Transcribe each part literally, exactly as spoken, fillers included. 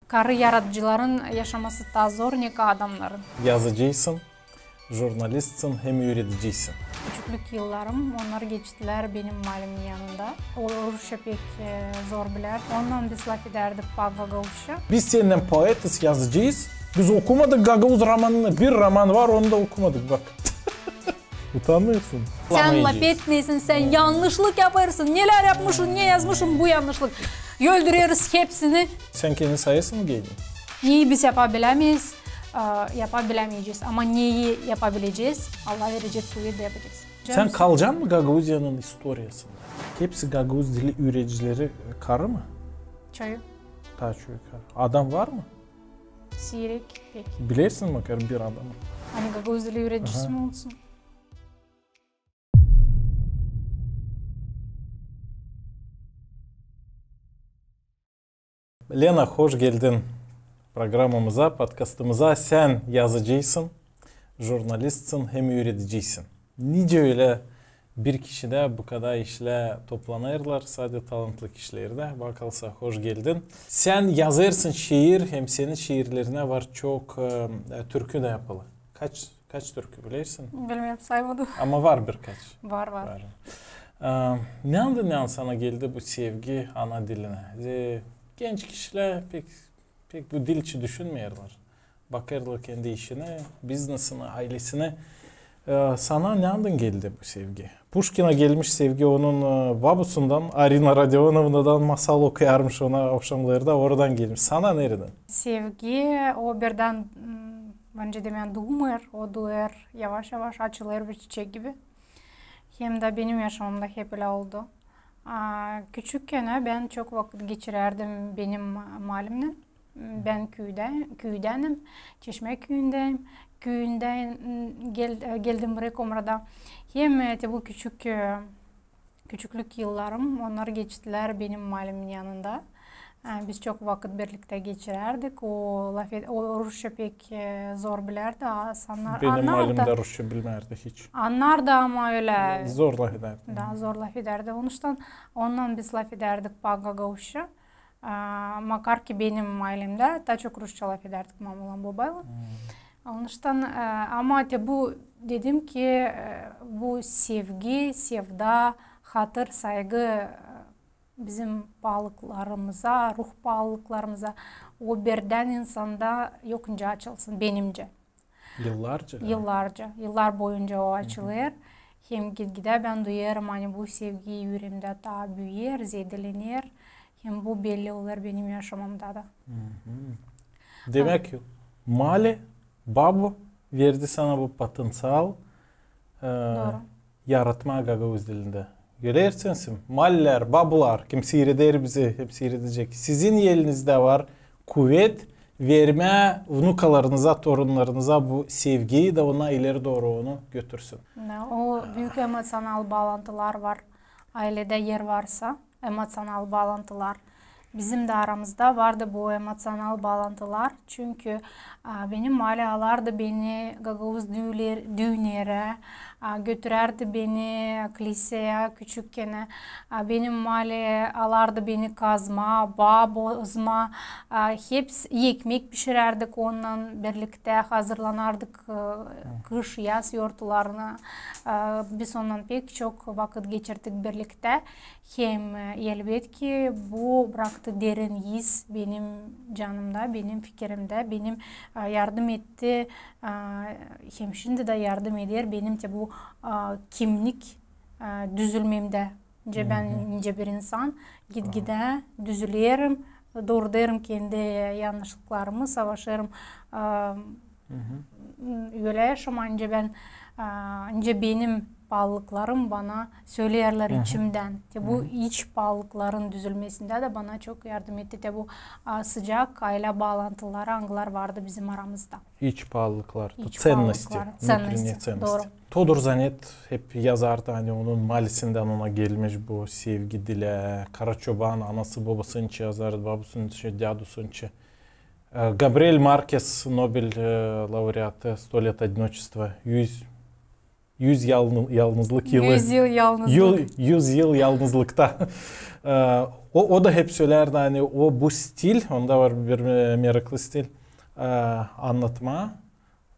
Karı yaradıcıların yaşaması taa zor, ne ki adamnarın. Yazıcıysın, jurnalistsin hem üüredicisin. Küçüklük yıllarım, onnar geçtilär benim malimin yanında. O rusça pek, e, zor bilär. Ondan biz lafedärdik pa-, gagauzça. Biz sennän poetiz, yazıcıyız. Biz okumadık gagauz romanını. Bir roman var, onu da okumadık, bak. Utanmêêrsın? Sän lafetmeysin, sän yannışlık yapêrsın. Nelär yapmışın, ne yazmışın, bu yannışlık. Öldüreriz hepsini. Sän kendini sayêrsın mı geniy? Neyi biz yapabilämeeriz, e, yapabilämeyecez. Ama neyi yapabilecez, Allah verecek kuvet da yapacez. Sän kalacan mı Gagauziyanın istoriyasında? Hepsi gagauz dili üüredicileri karı mı? Çoyu. Taa çoyu karı. Adam var mı? Siirek pek. Bilersin makar bir adamı? Ani gagauz dili üüredicisi mi olsun? Lena, hoş geldin programamıza, podkastımıza. Sän yazıcıysın, jurnalistsin hem üüredicisin. Nicä ölä bir kişidä bu kadar işlär toplanêrlar, sade talantlı kişilerdä? Bakalsa, hoş geldin. Sän yazêrsın şiir, hem senin şiirlerinä var çok, e, türkü dä yapılı. Kaç, kaç türkü bilersin? Bilmeerim, saymadım. Ama var birkaç. Var, var. Var. E, neredän, neredän sana geldi bu sevgi ana dilinä? E, genç kişilär pek, pek bu dil için düşünmeerlär. Bakêrlar kendi işinä, biznesinä, aylesinä. E, sana neredän geldi bu sevgi? Puşkina gelmiş sevgi onun, e, babusundan, Arina Rodionovnadan masal okuyarmış ona akşamlarda, oradan gelmiş. Sana neredän? Sevgi, o birdän, m, bence dä, dumêêr, o duêr, yavaş-yavaş açılêr bir çiçek gibi. Hem dä benim yaşamamda hep ölä oldu. A, küçükkän bän çok vakıt geçirärdim benim ma-, malimnän. Bän küüdä-, küüdänim, Çeşmä küüyündäyim. Küüyündäyim, gel-, geldim burayı Komrada. Hem, e, te bu küçük, e, küçüklük yıllarım, onnar geçtilär benim malimin yanında. E, biz çok vakıt birliktä geçirärdik. O lafed-, o rusça pek, e, zor bilärdi. A, sannar-, annardı. Benim malim dä rusça bilmärdi hiç. Annardı ama ölä. Zor lafedärdi. Da, zor lafedärdi. Onuştan ondan biz lafedärdik pa-, gagauzça. A, makar ki benim ailemdä taa çok rusça lafedärdik mamaylan, bobaylan. Onuştan, e, ama te bu, dedim ki, e, bu sevgi, sevda, hatır, saygı, e, bizim paalıklarımıza, ruh paalıklarımıza, o birdän insanda yok nicä açılsın, benimcä. Yıllarca, da. Yıllarca, yıllar boyunca o açılêr. Hem gitgidä bän duyêrım, ani bu sevgi üreemdä taa büüyer, zeedelener. Hem bu belli olêr benim yaşamamda da. Demäk, mali, babu verdi sana bu potenţial, e, yaratmaa gagauz dilindä. Görersiniz, malilär, babular, kim siireder bizi, hep siiredecek. Sizin elinizdä var kuvet vermää vnukalarınıza, torunnarınıza bu sevgiyi da ona ileri dooru onu götürsün. Da, o büük emoţional baalantılar var. Ailedä er varsa, emoţional baalantılar. Bizim dä aramızda vardı bu emoţional baalantılar. Çünkü, a, benim mali alardı beni gagauz düüler-, düünerä, a, götürärdi beni kliseya küçükkän. A, benim mali alardı beni kazmaa, baa bozmaa. A, heps-, ekmek pişirärdik onunnan birliktä, hazırlanardık, e, kış, yaz yortularına. A, biz onunnan pek çok vakıt geçirdik birliktä. Hem, e, elbetki, bu braktı derin iz benim canımda, benim fikirimdä, benim, e, yardım etti, e, hem şindi dä yardım eder benim te bu, e, kimlik, e, düzülmemdä. Nicä bän, nicä bir insan, gitgidä düzülerim, doorudêrım kendi yannışlıklarımı, savaşêrım, e, ölä yaşamaa, nicä bän, a, nicä benim paalıklarım bana söleerlär içimdän. Te bu iç paalıkların düzülmesindä dä bana çok yardım etti. Te bu, a, sıcak ailä baalantıları, angılar vardı bizim aramızda. İç paalıklar, ценности, внутренние ценности. Doğru. Todur Zanet hep yazardı, ani onun malisindän ona gelmiş bu sevgi dilä. Kara Çoban anası-bobasınınkı yazardı, babusınınkı, dädusınınkı. E, Gabriel Markez, Nobel, e, laureatı, «Сто лет одиночества», yüz, Yüz yalnı-, yalnızlık yılı. Yüz yıl yalnızlık. Yıl, yüz yıl yalnızlıkta. E, o, o da hep sölerdi, ani o bu stil, onda var bir, e, meraklı stil, e, annatma.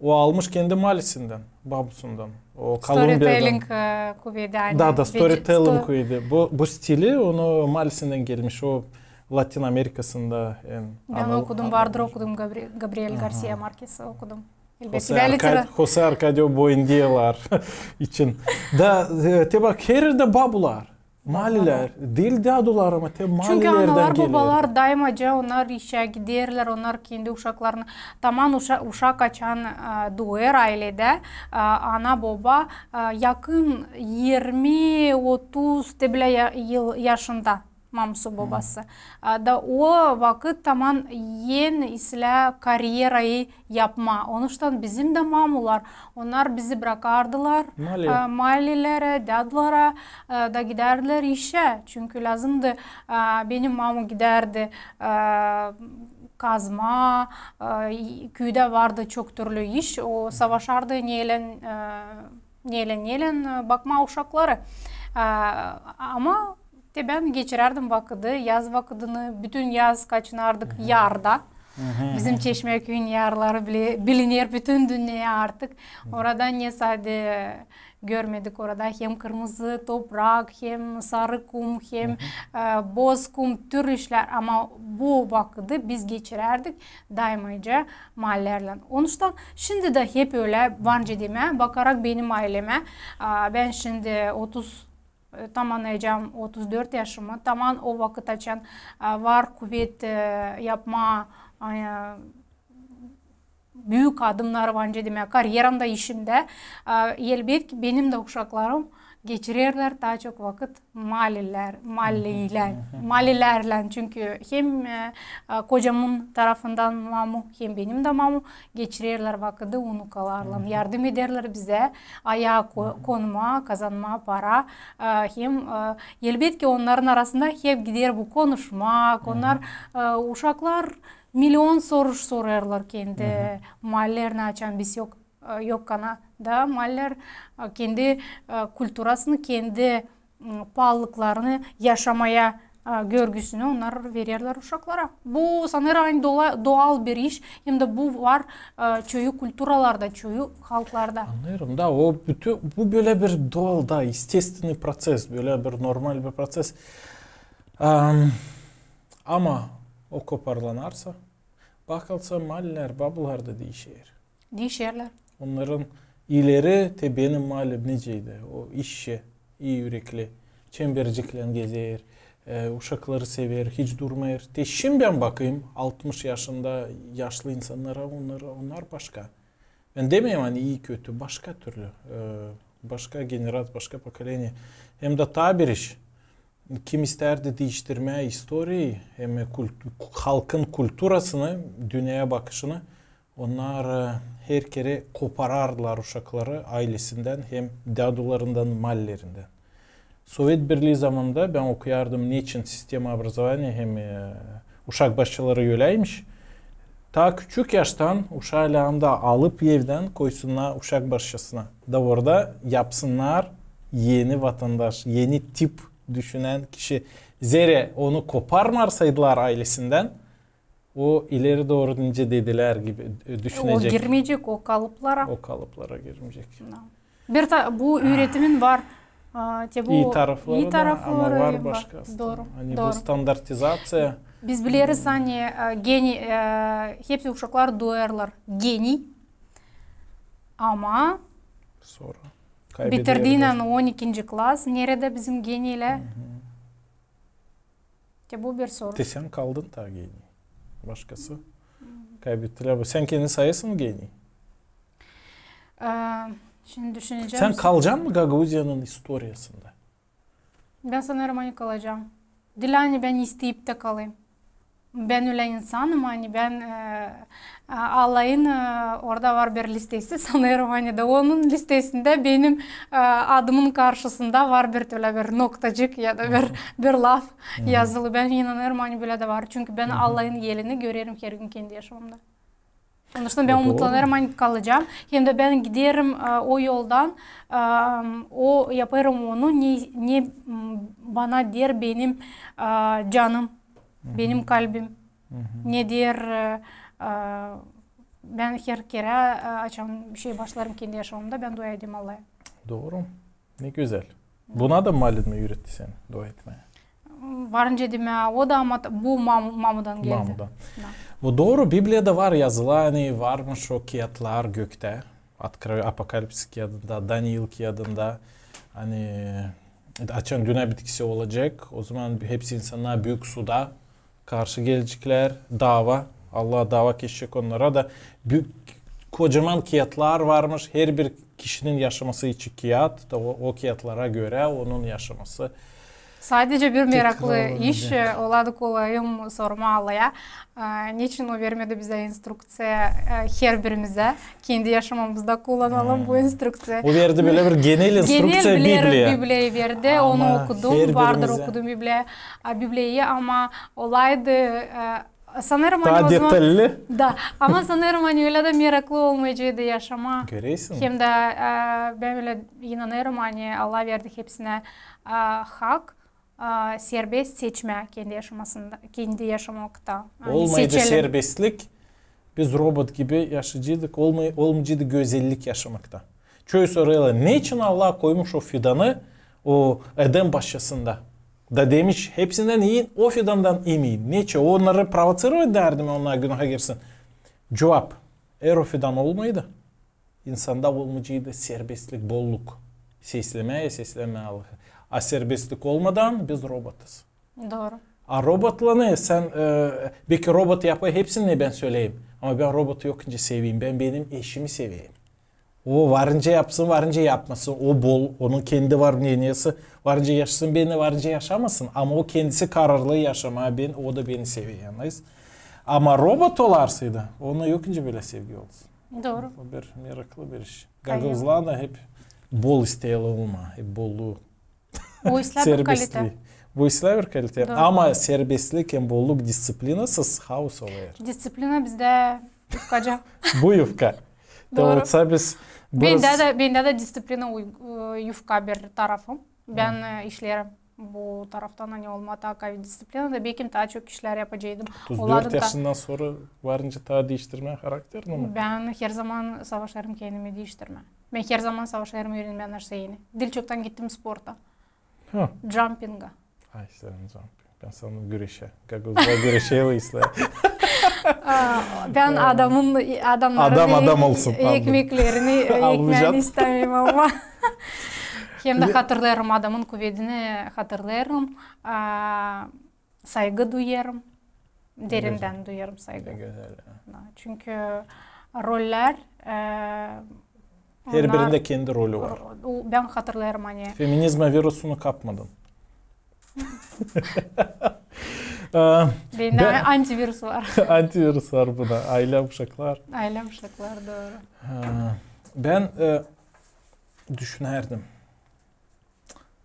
O almış kendi malisindän, babusundan. O Kolumbiyadan. Storytelling, e, kuvedi, ani. Da, da, storytelling kuvedi. Bu, bu stili onu malisindän gelmiş. O Latin Amerikasında en... Bän okudum, vardır okudum, Gabri-, Gabriel Garcia Marquez'i okudum. Elbetki, José Arca-, José Arcadio Buendia'lar için. Da, e, te bak, her erdä babular. Malilär. Diil dadular, ama te malilerdän geler. Çünkü analar, bobalar daymaca, onnar işä giderlär, onnar kendi uşaklarını, taman uşa-, uşak açan, e, duer ailedä, e, ana, boba, e, yakın irmi, otuz te bilä ya-, yıl yaşında mamusu, bobası. E, da o vakıt taman en islää karyerayı yapma. Onuştan bizim dä mamular, onnar bizi brakardılar, e, malilerä, dadulara, e, da gidärdilär işä. Çünkü lääzımdı, e, benim mamu gidärdi, e, kazmaa, e, küüdä vardı çok türlü iş, o savaşardı neylän, e, neylän, neylän, e, bakmaa uşakları. E, ama te bän geçirärdim vakıdı, yaz vakıdını, bütün yaz kaçınardık yarda. Bizim Çeşmäküüyün yarları bile biliner bütün dünneyä artık. Orada ne sade görmedik, orada hem kırmızı toprak, hem sarı kum, hem, e, boz kum, türlü işlär. Ama bu vakıdı biz geçirärdik daymaca malilerlän. Onuştan şindi dä hep ölä, var nicä demää, bakarak benim ailemä. A, bän şindi otuz e, tamanlayacam otuz dört yaşımı, taman o vakıt açan, e, var kuvet, e, yapmaa, e, büük adımnarı, var nicä demää, karyeramda, işimdä. E, elbetki, benim dä uşaklarım geçirerlär taa çok vakıt malilär, malilän, malilärlän. Çünkü hem, e, e, kocamın tarafından mamu, hem benim dä mamu geçirerlär vakıdı unukalarlan, yardım ederlär bizä ayaa ko-, konmaa, kazanmaa para. E, hem, e, elbetki, onnarın arasında hep gider bu konuşmak, onnar, e, uşaklar milion soruş sorêrlar kendi malilerinä, açan biz yok, e, yokkana da malilär, e, kendi, e, kulturasını, kendi m, paalılıklarını yaşamaya, e, görgüsünü onnar vererlär uşaklara. Bu, sanêrım, ani dola-, doal bir iş, hem dä bu var, e, çoyu kulturalarda, çoyu halklarda. Annêêrım da, o bütün, bu bölä bir doal da, естественный proţes, bölä bir normal bir proţes. Am, ama o koparlanarsa, bakılsa, malilär, babular da diişer. Diişerlär. Onnarın ileri te benim malim nicäydi. O işçi, ii ürekli, çemberciklän gezer, e, uşakları sever, hiç durmêêr. Te şindi bän bakayım, altmış yaşında yaşlı insannara, onnar, onnar başka. Bän demeyim, ani ii, kötü, başka türlü, e, başka generaţiya, başka pokoleniye. Hem dä taa bir iş. Kim istärdi diiştirmää istoriyayı hem kult-, halkın kulturasını, dünneyä bakışını, onnar, e, her kerä koparardılar uşakları aylesindän hem dadularından, malilerindän. Sovet Birlii zamanında bän okuyardım, neçin sistema obrazovaniya hem, e, uşak başçaları öläymiş. Taa küçük yaştan uşaa lääzımdı alıp evdän koysunnar uşak başçasına. Da orada yapsınnar eni vatandaş, eni tip düşünän kişi. Zerä onu koparmarsaydılar aylesindän, o ileri dooru nicä dedilär gibi, e, düşünecek. O girmeyecek o kalıplara. O kalıplara girmeyecek. Da. Bir ta-, bu üüretimin var. A, te bu ii tarafları da, ama var başka. Dooru, dooru. Ani bu standartizaţiya. Biz bileriz, ani, e, genij, e, hepsi uşaklar duarlar genij. Ama sora kaybederlär. Bitirdiynän on ikinci klas, neredä bizim geniylär? Te bu bir soruş. Te sän kaldın taa genij. Başkası kaybettilär. Sän kendini sayêrsın genij? E, şindi düşünecäm. Sän kalacan mı Gagauziyanın istoriyasında? Bän sanêrım, ani kalacan. Diil ani bän isteyip tä kalayım. Bän ölä insanım, ani bän, e, e, Allayın, e, orada var bir listesi, sanêrım, ani da onun listesindä benim, e, adımın karşısında var bir tölä bir noktacık ya da bir, bir laf yazılı. Bän inanêrım, ani bölä dä var. Çünkü bän Allayın elini görerim her gün kendi yaşamamda. Onuştan bän umutlanêrım, ani kalacam. Hem dä bän giderim, e, o yoldan, e, o yapêrım onu, ne, ne, m, bana deer benim, e, canım, benim kalbim. Ne deer, e, e, bän her kerä, e, açan bişey başlarım kendi yaşamamda, bän dua ederim Allaha. Dooru. Ne gözäl. Buna da malin mi üüretti seni dua etmää? Varınca demää o da, ama ta-, bu mam-, mamudan geldi. Mamudan. Da. Bu dooru, Bibliyada var yazılı, ani varmış o kiyatlar göktä. Откры-, Apokalipsis kiyadında, Daniil kiyadında. Ani açan dünnä bitkisi olacek, ozaman hepsi insannar büük suda karşı geleceklär, dava. Allah dava keşecek onnara da. Büük, kocaman kiyatlar varmış, herbir kişinin yaşaması için kiyat, da o, o kiyatlara görä onun yaşaması. Sadecä bir meraklı iş, e, ola da kolayım sormaa Allaha, e, neçin o vermedi bizä instrukţiya, e, herbirimizä, kendi yaşamamızda kullanalım bu instrukţiya. O verdi bölä bir genel instrukţiya, Bibliya. Bibliyayı verdi, onu okudum, vardır okudum Bibliya, a, Bibliyayı, ama olaydı, e, sanêrım, ani o zaman... Taa detallı. Da, ama sanêrım, ani ölä dä meraklı olmayaceydı yaşamaa. Göresin. Hem dä, e, bän ölä inanêrım, ani Allah verdi hepsinä, e, hak, e, serbest seçmää kendi yaşamasında, kendi yaşamakta. Ani olmaydı serbestlik, biz robot gibi yaşayaceydık, olmay-, olmayaceydı gözellik yaşamakta. Çoyu sorêrlar, neçin Allah koymuş o fidanı o Eden başçasında? Da demiş, hepsinden imeyin, o fidandan imeyin. Neçin? Onnarı provocirovat därdi mi, onnar günaha girsin? Cuvap, eer o fidan olmaydı, insanda olmayaceydı serbestlik, bolluk. Seslemää, seslemää Allahı. A serbestlik olmadan biz robotuz. Dooru. A robotlanı sän, e, beki robot yapêr hepsini, ne bän söleyim. Ama bän robotu yokunca seveyim. Bän benim eşimi seveyim. O varınca yapsın, varınca yapmasın. O bol, onun kendi var мненияsı. Varınca yaşasın benimnän, varınca yaşamasın. Ama o kendisi kararlı yaşamaa, bän, o da beni sever yalnız. Ama robot olarsaydı, ona yokunca bölä sevgi olsun. Dooru. O bir meraklı bir iş. Gagauzlarda hep bol isteerlär olmaa, hep bolluu. Bu islää bir kalite. Serbestlik. Bu islää bir kalite. Dooru. Ama serbestlik hem bolluk disţiplinasız haos olêr. Disţiplina bizdä yufkacı. Bu yufka. Dooru. Bendä dä, bendä dä disţiplina uy-, e, yufka bir tarafım. Bän, e, işleerim bu taraftan, ani olmaa taa kavi disţiplina da, bekim taa çok işlär yapaceydım. Otuz dört yaşından sora varınca taa diiştirmää harakterini mi? Bän herzaman savaşêrım kendimi diiştirmää. Bän herzaman savaşêrım üürenmää neştä eni. Diil çoktan gittim sporta. Hı. Jumpinga. Ay, sän jumping. Bän sandım güreşä. Gagauzlar güreşä islää. A, bän adamın, adamların ekmeklerini ekmää istämeerim, ama hem dä hatırlêêrım, adamın kuvedini hatırlêêrım. A, saygı duyêrım. Derindän duyêrım saygı. Ne gözäl, ya. Da, çünkü rollär, e, herbirindä kendi rolü var. Bän hatırlêêrım, ani... Feminizma virusunu kapmadın. E, bendä antivirus var. Antivirus var buna. Aylä, uşaklar. Aylä, uşaklar, dooru. E, bän, e, düşünärdim.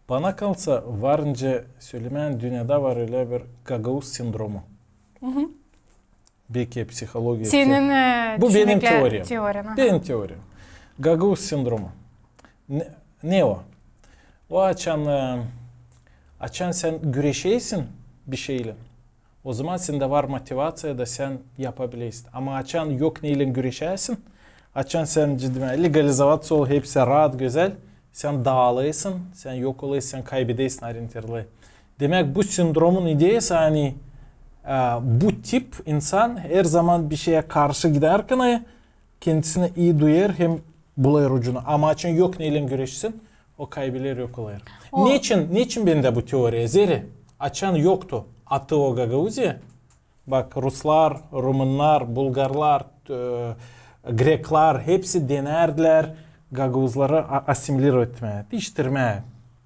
Bana kalsa, varınca sölemää, dünnedä var ölä bir gagauz sindromu. Beki psihologiya. Senin, e, bu benim teoriyam. Benim teoriyam. Gagauz sindromu. Ne, ne o? O açan, e, açan sän güreşersin bişeylän, ozaman sendä var motivaţiya da sän yapabilersin. Ama açan yok neylän güreşäsin, açan sän, ciddi, legalizovaţiya ol, hepsi raat, gözäl, sän daalêrsın, sän yok olêrsın, sän kaybedersin orientirlii. Demäk, bu sindromun ideyası, ani, e, bu tip insan herzaman bişeyä karşı gidärkän, e, kendisini ii duyêr hem bulêr ucunu. Ama açan yok neylän güreşsin, o kaybeder, yok olêr. Neçin, neçin bendä bu teoriya? Zerä açan yoktu atı o Gagauziya, bak, ruslar, rumınnar, bulgarlar, e, greklar, hepsi denärdilär gagauzları a-, assimilirovat etmää, diiştirmää.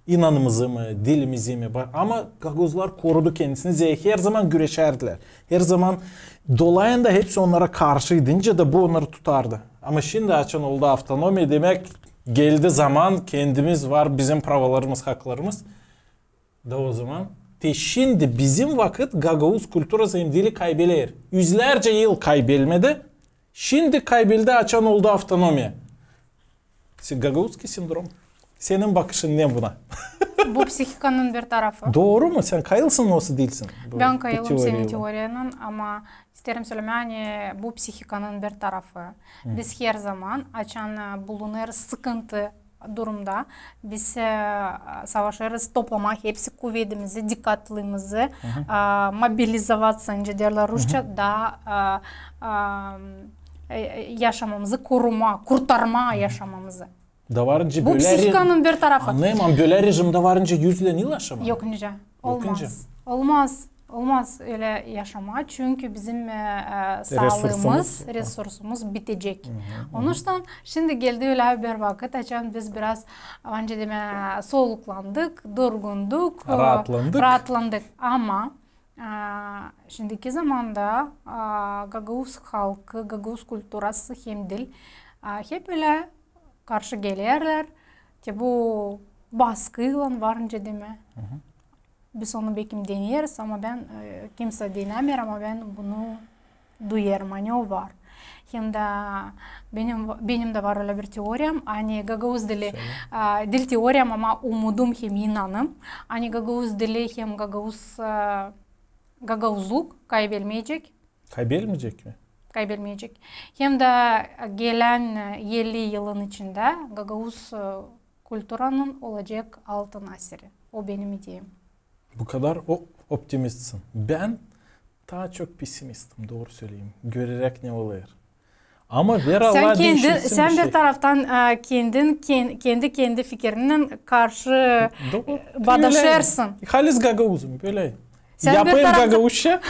İnanımızı mı, dilimizi mi, ba-, ama gagauzlar korudu kendisini, zerä herzaman güreşärdilär. Herzaman dolayında hepsi onnara karşıydı, nicä dä bu onnarı tutardı. Ama şindi açan oldu avtonomiya, demäk, geldi zaman, kendimiz var, bizim pravalarımız, haklarımız. Da ozaman, te şindi bizim vakıt gagauz kulturası hem dili kaybeder. Üzlärcä yıl kaybelmedi. Şindi kaybeldi, açan oldu avtonomiya. Gagauzski sindrom. Senin bakışın ne buna? Bu psihikanın bir tarafı. Dooru mu? Sän kayılsın, osa diilsin? Bän kayılım senin teoriyanın, ama isteerim sölemää, ani bu psihikanın bir tarafı. Biz herzaman, açan bulunêrız sıkıntı durumda, biz savaşêrız toplamaa hepsi kuvedimizi, dikkatlımızı, mobilizovatsıya, nicä deerlär rusça, da yaşamamızı korumaa, kurtarmaa yaşamamızı. Da var nicä... Bu psihikanın bir tarafı. Annêêrım, ama bölä rejimdä var nicä yüz ilän yaşamaa. Yok nicä. Yok nicä. Olmaz. Olmaz ölä yaşamaa, çünkü bizim saalıımız, resursumuz bitecek. Onuştan şindi geldi ölä bir vakıt, açan biz biraz, var nicä demää, soluklandık, durgunduk, raatlandık. Ama şindiki zamanda gagauz halkı, gagauz kulturası hem dil hep ölä karşı gelerlär. Te bu baskıylan, var nicä demää. Biz onu bekim deneeriz, ama bän, kimsä denämeer, ama bän bunu duyêrım, ani o var. Hem dä benim, benim dä var ölä bir teoriyam, ani gagauz dili, dil teoriyam, ama umudum hem inanım, ani gagauz dili hem gagauz, gagauzluk kaybelmeyecek. Kaybelmeyecek mi? Kaybelmeyecek. Hem dä gelän elli yılın içindä gagauz kulturanın olacek altın asiri. O benim ideyam. Bu kadar optimistsin. Bän taa çok pesimistim, dooru söleyim, göreräk ne olêr. Ama ver Allah diişilsin bir şey. Sän bir taraftan kendin, kendi, kendi fikirinnän karşı badaşêrsın. Halis gagauzum, bölä. Yapêrım gagauzça,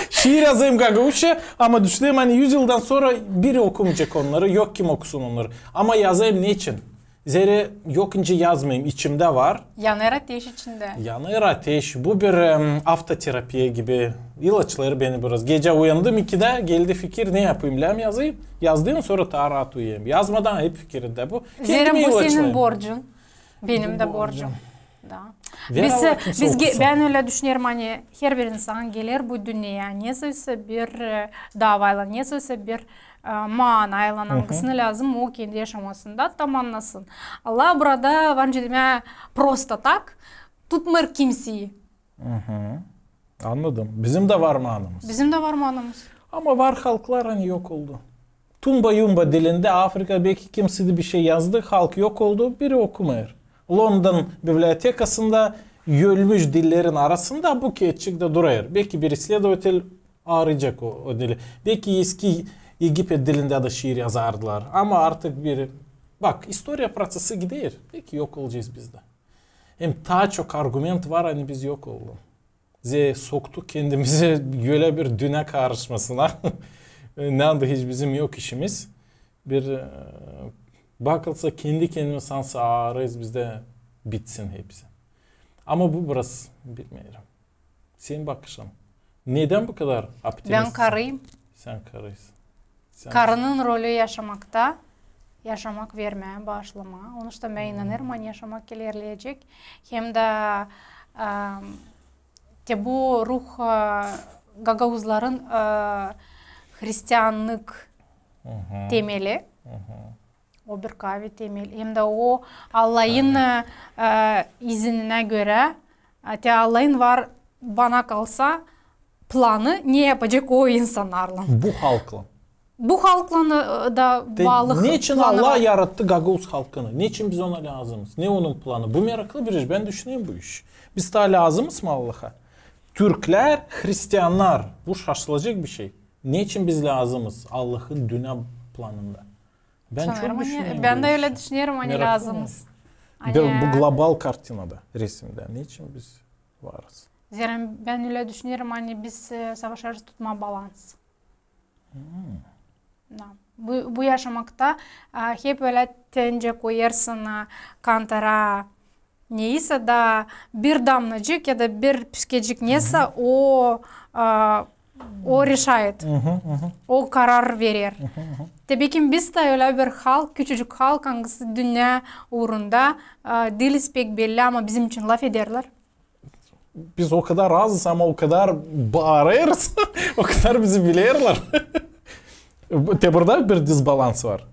şiir yazêrım gagauzça, ama düşünerim, ani yüz yıldan sora biri okumayacek onnarı, yok kim okusun onnarı. Ama yazêrım neçin? Zerä yok nicä yazmayım, içimdä var. Yanêr ateş içindä. Yanêr ateş. Bu bir avtoterapiya gibi. İlaçlêêr beni biraz. Gecä uyandım ikidä, geldi fikir, ne yapayım, lääm yazayım. Yazdım, sora taa raat uyuyêrım. Yazmadan hep fikirindä bu. Zerä bu senin borcun. Benim dä borcum. Da. Biz, bän ölä düşünerim, ani herbir insan geler bu dünneyä nesä bir davaylan, nesä bir maanaylan, angısını lääzım o kendi yaşamasında tamannasın. Allah burada, var nicä demää, prosto tak tutmêêr kimseyi. Annadım. Bizim dä var maanamız. Bizim dä var maanamız. Ama var halklar, ani yok oldu. Tumba-yumba dilindä Afrika, beki kimsä dä bir şey yazdı, halk yok oldu, biri okumêêr. London bibliotekasında ölmüş dillerin arasında bu keçik dä durêr. Beki bir isledovatel aarayacek o, o dili. Beki eski Egipet dilindä dä şiir yazardılar. Ama artık bir, bak, istoriya prosesi gider. Beki yok olacez biz dä. Hem taa çok argument var, ani biz yok olalım. Zerä soktuk kendimizi ölä bir dünnä karışmasına. Neredä hiç bizim yok işimiz. Bir bakılsa, kendi kendimizi sansın aarêêrız, bizdä bitsin hepsi. Ama bu biraz, bilmeerim. Senin bakışın. Nedän bu kadar optimistsin? Bän karıyım. Sän karıysın. Karının rolü yaşamakta, yaşamak vermää, baaşlamaa. Onuştan bän inanêrım, ani yaşamak ilerleyecek. Hem dä te bu ruh gagauzların hristiannık temeli. O bir kaavi temel. Hem dä o Allahın izininä görä, te Allahın var, bana kalsa, planı, ne yapacek o insannarlan. Bu halklan. Bu halklan da baalı planı var. Neçin Allah yarattı gagauz halkını? Neçin biz ona lääzımız? Ne onun planı? Bu meraklı bir iş. Bän düşünerim bu iş. Biz taa lääzımız mı Allaha? Türklär, hristiannar. Bu şaşılacek bir şey. Neçin biz lääzımız Allahın dünnä planında? Bän çok düşünerim. Bän dä ölä düşünerim, ani lääzımız. Bu global kartinada, resimdä. Neçin biz varız? Zerä bän ölä düşünerim, ani biz savaşêrız tutmaa balans. Bu yaşamakta hep ölä te nicä koyêrsın kantarı neysä da bir damnacık ya da bir püskecik nesä, o, o решает, o karar verer. Te bekim biz dä ölä bir halk, küçücük halk, angısı dünnä uurunda diiliz pek belli, ama bizim için lafederlär. Biz o kadar azız, ama o kadar baarêrız, o kadar bizi bilerlär. Bu, te burada bir disbalans var.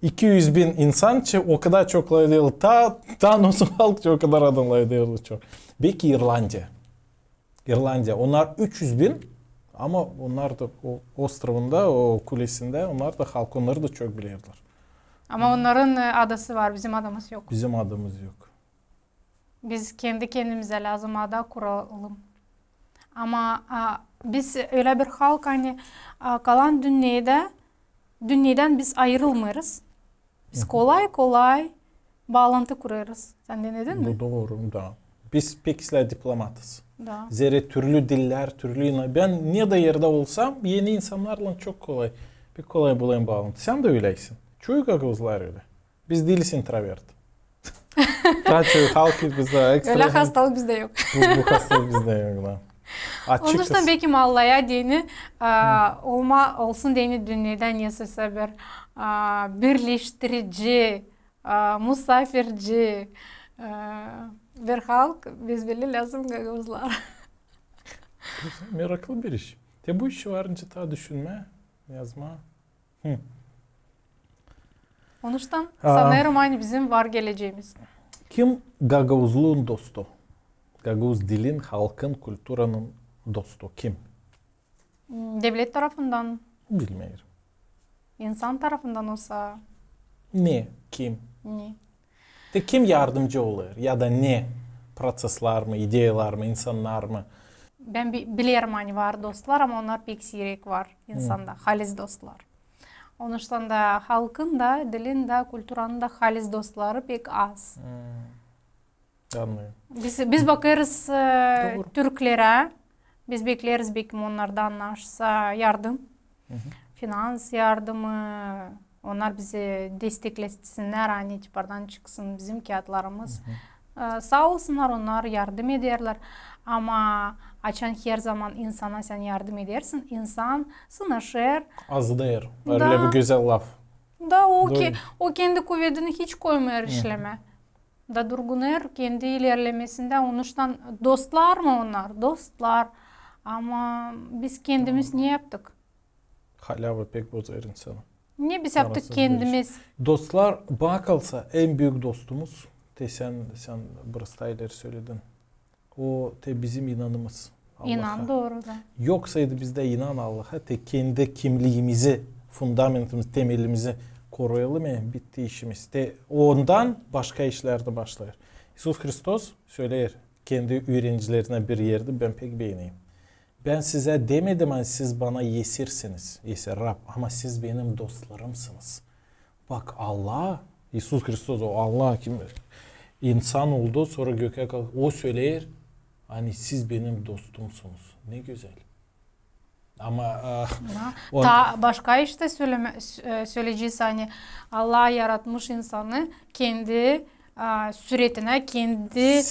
İki üz bin insan için o kadar çok lafederilar. Ta, ta nasıl halk için o kadar adam lafederilar çok. Belki İrlandiya. İrlandiya. Onnar üç üz bin, ama onnar da o ostrovunda, o kulesindä, onnar da halk, onnarı da çok bilerlär. Ama onnarın, e, adası var, bizim adamız yok. Bizim adamız yok. Biz kendi kendimizä lääzım ada kuralım. Ama, a, biz ölä bir halk, ani, a, kalan dünnedä, dünnedän biz ayırılmêêrız. Biz kolay-kolay baalantı kurêrız. Sän denedin mi? Bu dooru, da. Biz pek islää diplomatız. Da. Zerä türlü dillär, türlü ina-, bän ne dä erdä olsam, eni insannarlan çok kolay, pek kolay bulêrım baalantı. Sän dä öläysin. Çoyu gagauzlar ölä. Biz diiliz introvert. Taa çoyu halk bizdä ekstra. Ölä hastalık bizdä yok. Bu, bu hastalık bizdä yok, da. Açıkız. Onuştan bekim Allaha deyni, a, olma, olsun deyni dünnedä nesä bir, a, birleştirici, a, musaafirci, a, bir halk, biz bile lääzım gagauzlar. Bu meraklı bir iş. Te bu işi var nicä taa düşünmää, yazmaa. Hı. Onuştan, a, sanêrım, ani bizim var geleceemiz. Kim gagauzluun dostu? Gagauz dilin, halkın, kulturanın dostu kim? M, devlet tarafından. Bilmeerim. İnsan tarafından olsa. Ne? Kim? Ne? Te kim yardımcı olêr? Ya da ne? Proţeslar mı, ideyalar mı, insannar mı? Bän bi-, bilerim, ani var dostlar, ama onnar pek siirek var insanda, halis dostlar. Onuştan da halkın da, dilin dä, kulturanın da halis dostları pek az. Annêêrım. Biz, biz bakêrız, e, türklerä, biz bekleeriz, bekim onnardan naşsa yardım, finans yardımı, onnar bizi desteklesinnär, ani tipardan çıksın bizim kiyatlarımız. E, saa olsunnar, onnar yardım ederlär. Ama açan herzaman insana sän yardım edersin, insan sınaşêr. Azalêr. Ölä bir gözäl laf. Da, o ke-, o kendi kuvedini hiç koymêêr işlemää. Da durgunêr kendi ilerlemesindä. Onuştan dostlar mı onnar? Dostlar. Ama biz kendimiz ne yaptık? Halava pek bozêr insanı. Ne biz yaptık kendimiz? Dostlar, bana kalsa, en büük dostumuz, te sän, sän biraz taa ileri söledin. O te bizim inanımız Allaha. İnan, dooru da. Yoksaydı bizdä inan Allaha, te kendi kimliimizi, fundamentimizi, temelimizi koruyalım, e, bitti işimiz. Te ondan başka işlär dä başlêêr. İisus Hristos söleer kendi üürenicilerinä bir erdä, bän pek beenerim. Bän sizä demedim, ani siz bana esirsiniz, esir, rab, ama siz benim dostlarımsınız. Bak, Allah, İisus Hristos, o Allah kim, insan oldu, sora gökä kalktı. O söleer, ani siz benim dostumsunuz. Ne gözäl. Ama, e, taa başka iş tä sölemä, sö-, e, söleyecez, ani Allah yaratmış insanı kendi, e, suretinä, kendi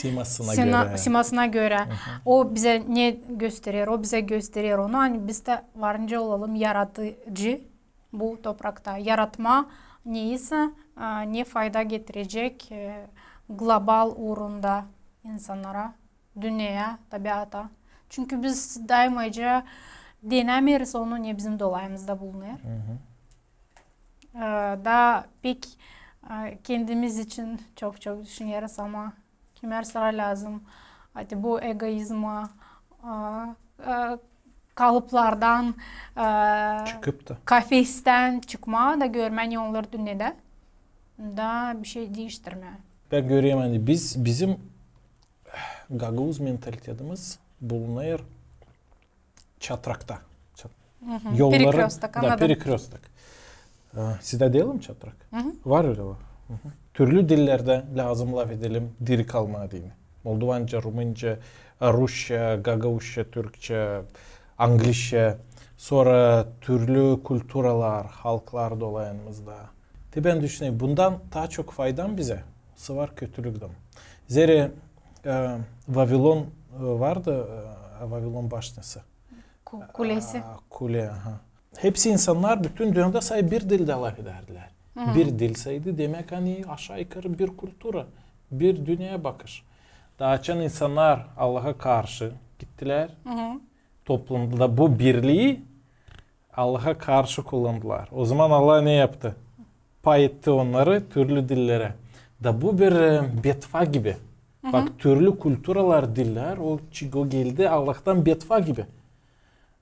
simasına görä. O bizä ne gösterer, o bizä gösterer onu, ani biz dä var nicä olalım yaratıcı bu toprakta, yaratma neysä, e, ne fayda getirecek, e, global uurunda insannara, dünneyä, tabiata. Çünkü biz daymaca denämeeriz onu, ne bizim dolayımızda bulunêr. E, da pek, e, kendimiz için çok-çok düşüneriz, ama kimär sıra lääzım, hadi bu egoizma, e, e, kalıplardan, e, çıkıp da, kafestän çıkmaa da görmää, ne olêr dünnedä. Da bir şey diiştirmää. Bän görerim, ani biz, bizim gagauz mentalitetimiz bulunêr çatrakta. Çat-, yolların, perekröstok, da, annadım. Perekröstok. E, sizdä deyelim çatrak. Var ölä var. Türlü dillerdä lääzım lafedelim diri kalmaa deyni. Moldovanca, rumınca, rusça, gagauzça, türkçä, anglizçä, sora türlü kulturalar, halklar dolayımızda. Te bän düşünerim, bundan taa çok fayda mı bizä, sıvar kötülük dä. Zerä, e, Vavilon, e, vardı, e, Vavilon başnası. Ku-, kulesi. A, kule, aha. Hepsi insannar bütün dünnedä say bir dildä lafedärdilär. Bir dil saydı, demäk, ani aşaa-yukarı bir kultura, bir dünneyä bakış. Da açan insannar Allaha karşı gittilär, toplumda bu birlii Allaha karşı kullandılar. O zaman Allah ne yaptı? Pay etti onnarı türlü dillerä. Da bu bir, e, betva gibi. Bak, türlü kulturalar, diller, o çı-, o geldi Allahtan betva gibi.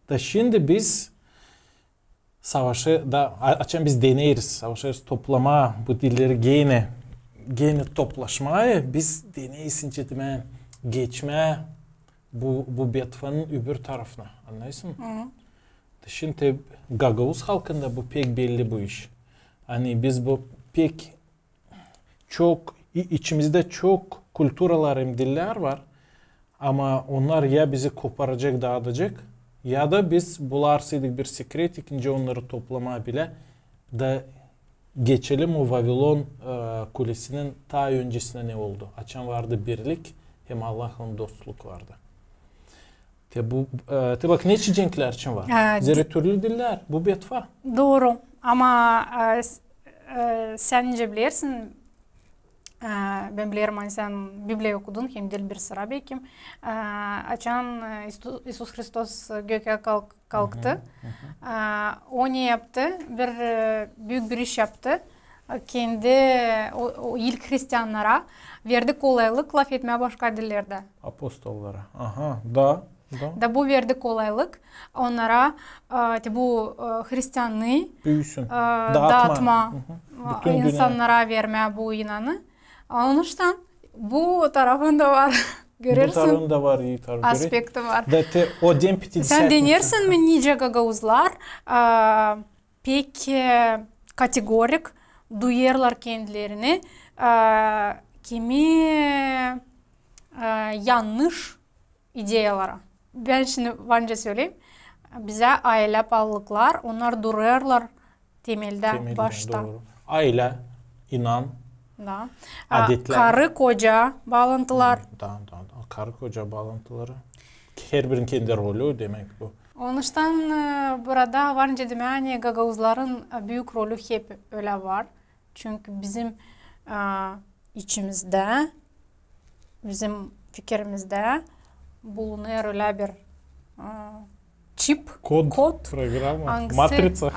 Da şindi biz savaşı da, a-, açan biz deneriz, savaşêrız toplamaa bu dilleri genä, genä toplaşmaa, biz deneriz, şindi demää, geçmää bu, bu betvanın öbür tarafına. Annêêrsın? Şindi gagauz halkında bu pek belli bu iş. Ani biz bu pek çok, i-, içimizdä çok kulturalar hem diller var. Ama onnar ya bizi koparacek, daadacek, ya da biz bularsaydık bir sekret, ikinci onnarı toplamaa bilä, da geçelim o Vavilon, e, kulesinin taa öncesinä ne oldu. Açan vardı birlik, hem Allahlan dostluk vardı. Te bu, e, te bak, neçin cenklär için var. E, zerä türlü diller, bu betva. Dooru. Ama, e, s-, e, sän nicä bilersin, e, bän bilerim, ani sän Bibliya okudun, hem diil bir sıra bekim. E, açan, e, İstu-, İisus Hristos gökä kalk-, kalktı. E, o ne yaptı? Bir, e, büük bir iş yaptı. E, kendi, o, o ilk hristiannara verdi kolaylık lafetmää başka dillerdä. Apostollara. Aha, da, da. Da bu verdi kolaylık onnara, e, te bu, e, hristiannıı, e, daatmaa, insannara vermää bu inanı. Onuştan bu tarafın da var. Görersin. Bu tarafın da var, aspekti var. Da te o Deen Pятидесятница. Sän denersin mi, nicä gagauzlar, e, pek, e, kategorik duyêrlar kendilerini, e, kimi, e, yannış ideyalara. Bän şindi var nicä söleyim. Bizä aylä paalılıklar, onnar durêrlar temeldä, başta. Dooru. Aylä, inan, adetlär. Karı-koca baalantılar. Da, da, da. Karı-koca baalantıları. Herbirinin kendi rolü, demäk, bu. Onuştan, e, burada var nicä demää, ani gagauzların, e, büük rolü hep ölä var. Çünkü bizim, e, içimizdä, bizim fikirimizdä bulunêr ölä bir, e, çip, kod, programa, matriţa,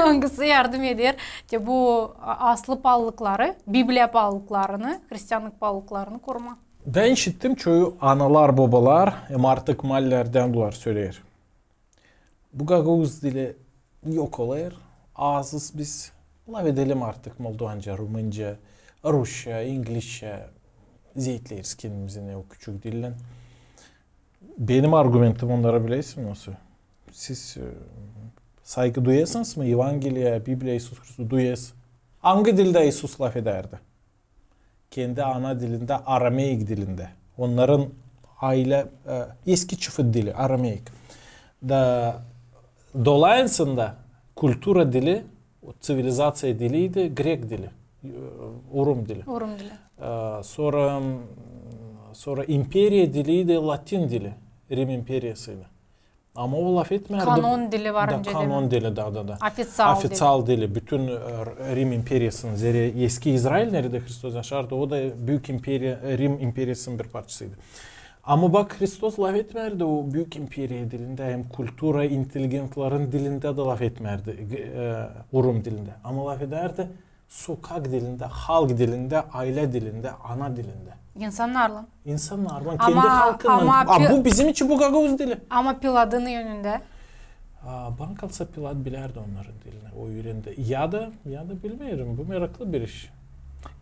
angısı yardım eder te bu, e, aslı paalılıkları, Bibliya paalılıklarını, hristiannık paalılıklarını korumaa. Bän işittim, çoyu analar, bobalar, hem artık maalilerdän bular söleer. Bu gagauz dili yok olêr, azız biz. Lafedelim artık moldovanca, rumınca, rusça, inglizçä, zeetleriz kendimizi ne o küçük dillän. Benim argumentim onnara bilersin nasıl? Siz, e, saygı duyêrsınız mı Evangeliya, Bibliya, İisus Hristos duyêrsınız? Angı dildä İisus lafedärdi? Kendi ana dilindä, arameyik dilindä. Onnarın aylä, e, eski çıfıt dili, arameyik. Da dolayısında kultura dili, o ţivilizaţiya diliydi grek dili, e, Rum dili. Rum dili. E, sora, sora imperiya diliydi latin dili, Rim imperiyasıydı. Ama o lafetmärdi. Kanon dili var. Da, kanon dili, da, da, da. Ofiţial dili. Ofiţial dili. Bütün, e, Rim imperiyasının, zerä eski İzrail, neredä Hristos yaşardı, o da büük imperiya, e, Rim imperiyasının bir parçasıydı. Ama bak, Hristos lafetmärdi o büük imperiya dilindä, hem kultura, inteligentların dilindä dä lafetmärdi, e, Rum dilindä. Ama lafedärdi sokak dilindä, halk dilindä, aylä dilindä, ana dilindä. İnsannarlan. İnsannarlan, kendi halkınnan. Ama bu bizim için bu gagauz dili. Ama Pilatın önündä. A, bana kalsa, Pilat bilärdi onnarın dilini, o üürendi. Ya da, ya da bilmeerim, bu meraklı bir iş.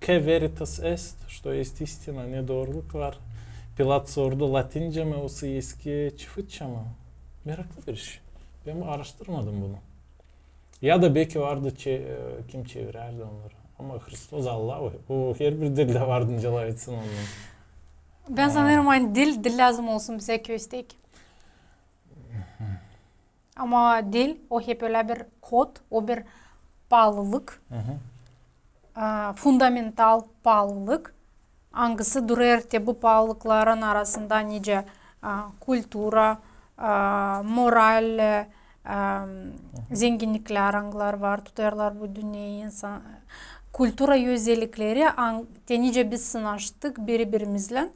Quo veritas est, что есть истина, ne dooruluk var. Pilat sordu, latincä mi, osa eski çıfıtça mı? Meraklı bir iş. Bän araştırmadım bunu. Ya da beki vardı çe-, e, kim çevirärdi onnarı. Ama Hristos Allah, o, o herbir dildä vardı, nicä lafetsin onnarı. Bän sanêrım, ani dil, dil lääzım olsun bizä köstek. Ama dil, o hep ölä bir kod, o bir paalılık. A, fundamental paalılık, angısı durêr te bu paalılıkların arasında nicä, a, kultura, a, moral, a, zenginniklär, angıları var, tutêrlar bu dünneyi insan. Kultura özellikleri, ang-, te nicä biz sınaştık biri-birimiznän,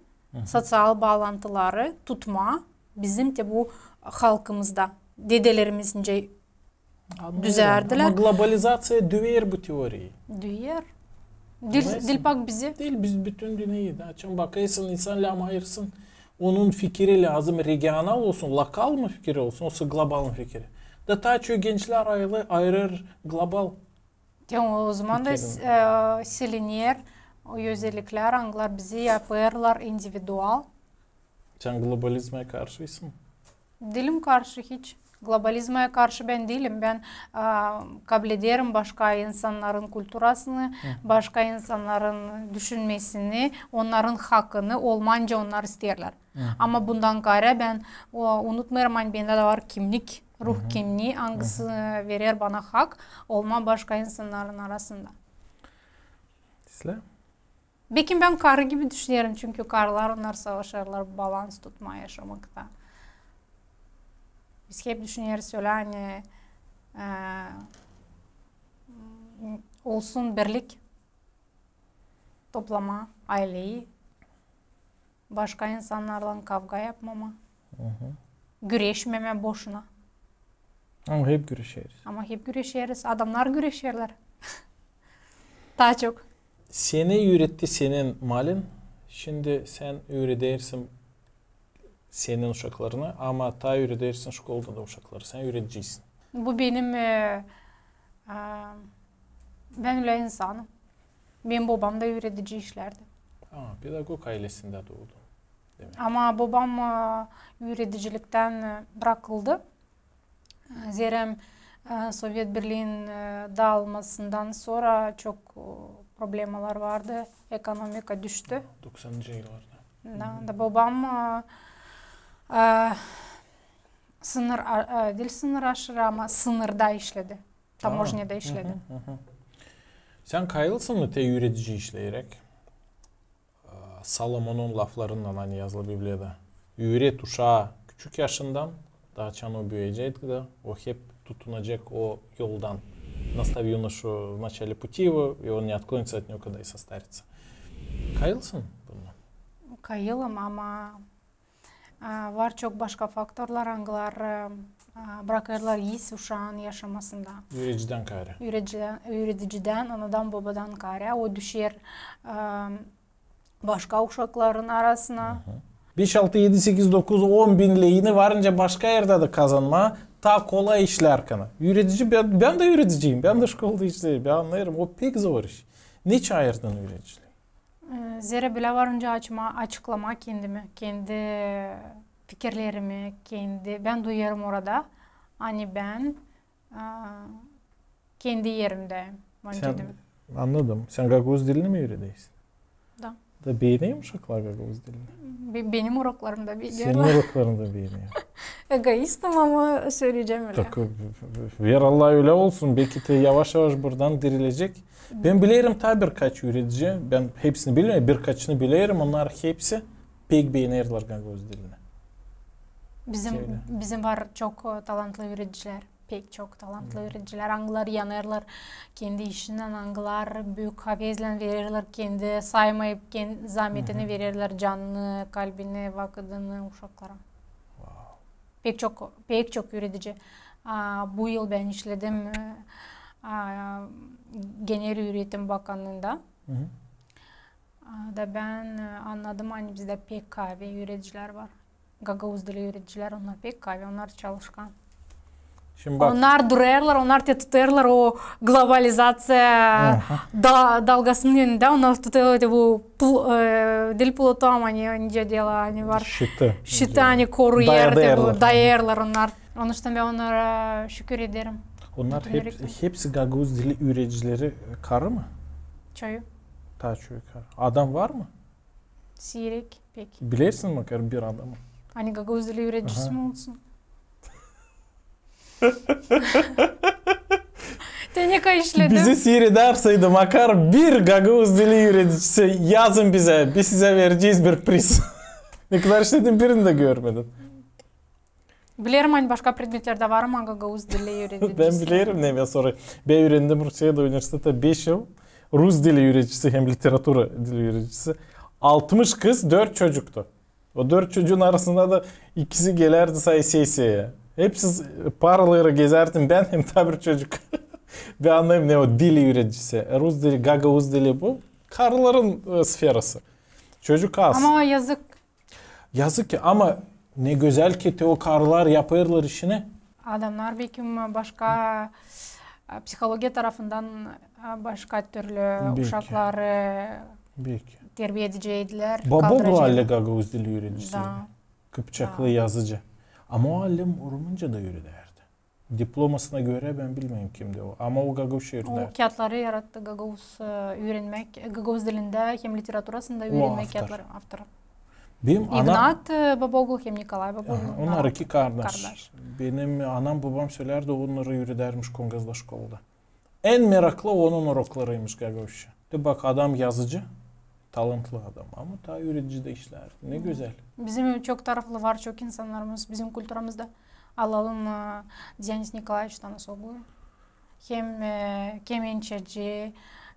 soţial baalantıları tutmaa bizim te bu halkımızda. Dedelerimiz nicä Anlıyorum. Düzärdilär. Ama globalizaţiya düver bu teoriyayı. Düver. Diil, diil bak bizi. Diil, biz bütün dünneyä. Açan bakêrsın, insan lääzım ayırasın. Onun fikiri lääzım regional olsun, lokal mı fikiri olsun, osa global mı fikiri. Da taa çok gençlär ayırêr global. Te o zaman da siliner o özelliklär, angılar bizi yapêrlar individual. Sän globalizmaya karşıysın? Diilim karşı hiç. Globalizmaya karşı bän diilim. Bän kablederim başka insannarın kulturasını, başka insannarın düşünmesini, onnarın hakkını, olmanca onnar isteerlär. Ama bundan kaarä bän unutmêêrım, ani bendä dä var kimnik, ruh kimnii, angısı verer bana hak olmaa başka insannarın arasında. Bekim bän karı gibi düşünerim, çünkü karılar, onnar savaşêrlar balans tutmaa yaşamakta. Biz hep düşüneriz ölä, ani olsun birlik, toplamaa ayleyi, başka insannarlan kavga yapmamaa, güreşmemää boşuna. Ama hep güreşeriz. Ama hep güreşeriz. Adamnar güreşerlär. Taa çok. Seni üüretti senin malin. Şindi sän üüredersin senin uşaklarını, ama taa üüredersin şkolada da uşakları. Sän üüredicisin. Bu benim, bän ölä insanım. Benim bobam da üüredici işlärdi. Aa, pedagog aylesindä duudun demäk. Ama bobam üürediciliktän brakıldı. Zerä Sovet Birliin daalmasından sora çok problemalar vardı, ekonomika düştü. Doksanıncı yıllarda. Da, da bobam sınır, diil sınır aşırı, ama sınırda işledi. Tamožnyada işledi. Sän kayılsın mı te üüredici işleyeräk? Salomonun laflarından, ani yazılı Bibliyada: "Üüret uşaa küçük yaşından, da açan o büüyecek dä, o hep tutunacek o yoldan. Наставь юношу в начале пути его, и он не отклонится от него, когда и состарится". Kayılsın bundan? Kayılım, ama var çok başka faktorlar, angılar brakêrlar iz uşaan yaşamasında. Üüredicidän kaarä. Üüredicidän, anadan, bobadan kaarä. O düşer başka uşakların arasına. Beş, altı, edi, sekiz, dokuz, on bin leyini varınca başka erdä dä kazanmaa taa kolay işlär kana. Üüredici, bän, bän dä üürediciyim, bän dä şkolada işleerim, bän annêêrım, o pek zor iş. Neçin ayırdın üürediciliin? Zerä bilä varınca açıklamaa kendimi, kendi fikirlerimi, kendi, bän duyêrım orada, ani bän kendi erimdä. Sän, annadım. Sän gagauz dilini mi üüredeersin? Da. Da beener mi uşaklar gagauz dilini? Benim uroklarımda beenerlär. Senin uroklarında beener. Egoistim, ama söleyecäm ölä. Tak, ver Allah ölä olsun. Beki te yavaş-yavaş buradan dirilecek. Bän bilerim taa birkaç üüredici. Bän hepsini bilmeerim, birkaçını bilerim. Onnar hepsi pek beenerlär gagauz dilini. Bizim, bizim var çok talantlı üüredicilär. Pek çok talantlı üüredicilär, angılar yanêrlar kendi işindän, angılar büük havezlän vererlär kendi, saymayıp kendi zaametini, vererlär canını, kalbini, vakıdını uşaklara. Pek çok, pek çok üüredici. Bu yıl bän işledim genel üüretim bakannıında. Da bän annadım, ani bizdä pek kaavi üüredicilär var. Gagauz dili üüredicilär, onnar pek kaavi, onnar çalışkan. Onnar durêrlar, onnar te tutêrlar o globalizaţiya dalgasının önündä, onnar tutêrlar te bu, diil plotu, ama nicä deyni var. Şiti, ani koruyêr te bu, dayêrlar onnar. Onuştan bän onnara şükür ederim. Onnar hepsi gagauz dili üüredicileri karı mı? Çoyu. Taa çoyu karı. Adam var mı? Siirek pek. Bilersin makar bir adamı? Ani gagauz dili üüredicisi mi olsun? Te ne kadar işledim. Bizi siiredärseydi makar bir gagauz dili üüredicisi, yazın bizä, biz sizä verecez bir priz. Ne kadar işledim, birini dä görmedim. Bilerim, ani başka predmetlerdä var, ama gagauz dili üüredicisi. Bän bilerim, ne bän sora. Bän üürendim Rusiyada universitettä beş yıl rus dili üüredicisi hem literatura dili üüredicisi. Altmış kız, dört çocuktu. O dört çocuun arasında da ikisi gelärdi say sesiyaya. Hepsi paraları gezärdim bän hem taa bir çocuk. Bän annêêrım, ne o dil üüredicisi. Rus dili, gagauz dili bu. Karıların e, sferası. Çocuk az. Ama yazık. Yazık ki, ama ne gözäl ki te o karılar yapêrlar işini. Adamnar bekim başka e, psihologiya tarafından e, başka türlü uşakları terbiya edeceydilär. Baboglu hali gagauz dili üüredicisi. Da. Kıpçaklı yazıcı. Ama o hali rumunca da üüredärdi. Diplomasına görä bän bilmeerim kimdi o. Ama o gagauzça üüredärdi. O kiyatları yarattı gagauz e, üürenmäk, gagauz dilindä hem literaturasında üürenmäk kiyatları avtorı. Benim ana... İgnat e, Baboglu hem Nikolay Baboglu. Aha, onnar iki kardaş. Benim anam-bobam sölärdi, onnarı üüredärmiş Kongazda şkolada. En meraklı onun uroklarıymış gagauzça. Te bak, adam yazıcı, talantlı adam, ama taa üüredici dä işlär. Ne gözäl. Bizim çok taraflı var, çok insannarımız bizim kulturamızda. Alalım e, Dionis Nikolaeviç Tanasoglu. Hem e, kemençeci,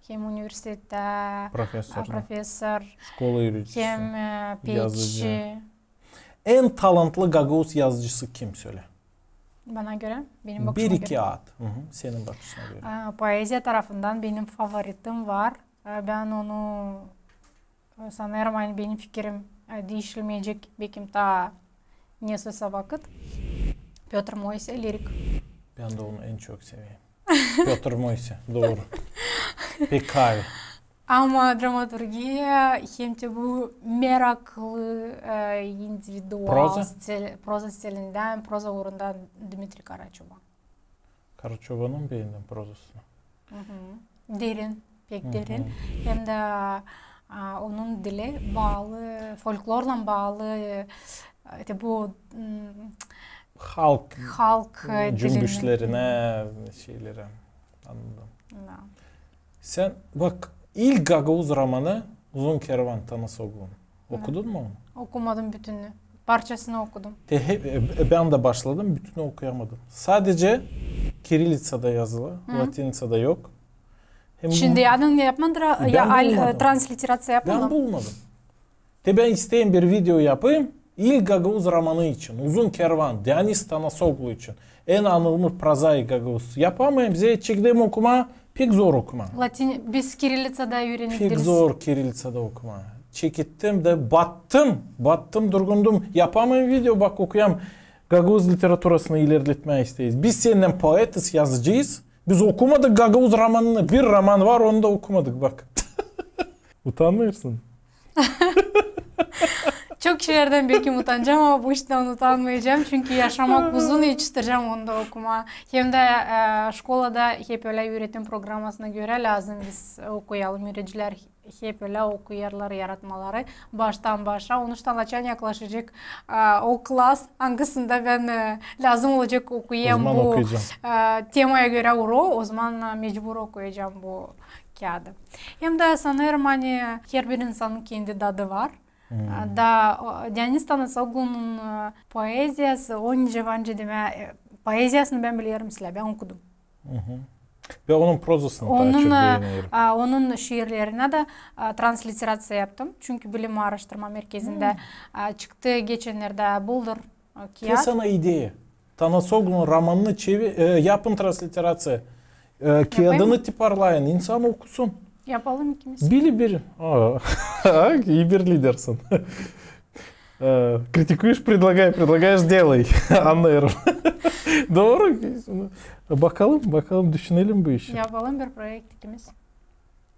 hem universitettä professor, hem e, peetçi. En talantlı gagauz yazıcısı kim, sölä? Bana görä, benim bakışıma görä. Bir-iki ad. Senin bakışına görä. Poeziya tarafından benim favoritim var. Bän onu sanêrım, ani benim fikirim diişilmeyecek bekim taa nesä vakıt. Pötr Moyse, lirik. Bän dä onu en çok severim. Pötr Moyse, dooru. Pek kaavi. Ama dramaturgiya hem te bu meraklı, individual proza stilindän, proza uurundan Dmitri Karaçoban. Karaçobanın beendim prozasını. Derin, pek derin. Hem dä onun dili baalı, folklorlan baalı, te bu halk, halk cümbüşlerinä, şeylerä. Annadım. Sän bak, ilk gagauz romanı Uzun kervan Tanasoglunun. Okudun mu onu? Okumadım bütününü. Parçasını okudum. Bän dä başladım, bütününü okuyamadım. Sadecä kirilitsada yazılı, latinsada yok. Şindi adını yapmadılar, ya transliteraţiya yapmadılar. Bän bulmadım. Te bän isteerim bir video yapayım. İlk gagauz romanı için. Uzun kervan. Dionis Tanasoglu için. En anılmış prozaik gagauz. Yapamêêrım. Bizä çekti okumaa. Pek zor okumaa. Latin, biz kirilitsada üürendik. Pek zor kirilitsada okumaa. Çekettim dä battım. Battım, durgundum. Yapamêêrım video, bak, okuyam. Gagauz literaturasını ilerletmää isteeriz. Biz sennän poetiz, yazıcıyız. Biz okumadık gagauz romanını. Bir roman var, onu da okumadık, bak. Utanmêêrsın? Çok şeylerdän bekim utanacam, ama bu iştän utanmayacam. Çünkü yaşamak uzun, etiştirecäm onu da okumaa. Hem dä e, şkolada hep ölä üüretim programasına görä lääzım biz okuyalım. Üüredicilär hep ölä okuyêrlar yaratmaları baştan başa. Onuştan açan yaklaşacek e, o klas, angısında bän e, lääzım olacek okuyayım bu e, temaya görä uro, ozaman e, mecbur okuyacam bu kiyaadı. Hem dä sanêrım, ani herbir insanın kendi dadı var. Da Dionis Tanasoglunun e, poeziyası, o nicä bence demää, e, poeziyasını bän bilerim islää, bän okudum. Bän onun prozasını taa çok beenerim. Onun şiirlerinä dä transliteraţiya yaptım. Çünkü Bilim aaraştırma merkezindä çıktı geçennerdä buldur kiyat. Te sana ideya. Tanasoglunun romanını çevi-, e, yapın transliteraţiya. E, kiyadını tiparlayın, insan okusun. Yapalım ikimiz. Bili bir. Aa, ii bir lidersin. E, kritikuyêş, predlagay, predlagayêş, delay. Annêêrım. Dooru. Bakalım, bakalım, düşünelim bu işi. Yapalım bir proekt ikimiz.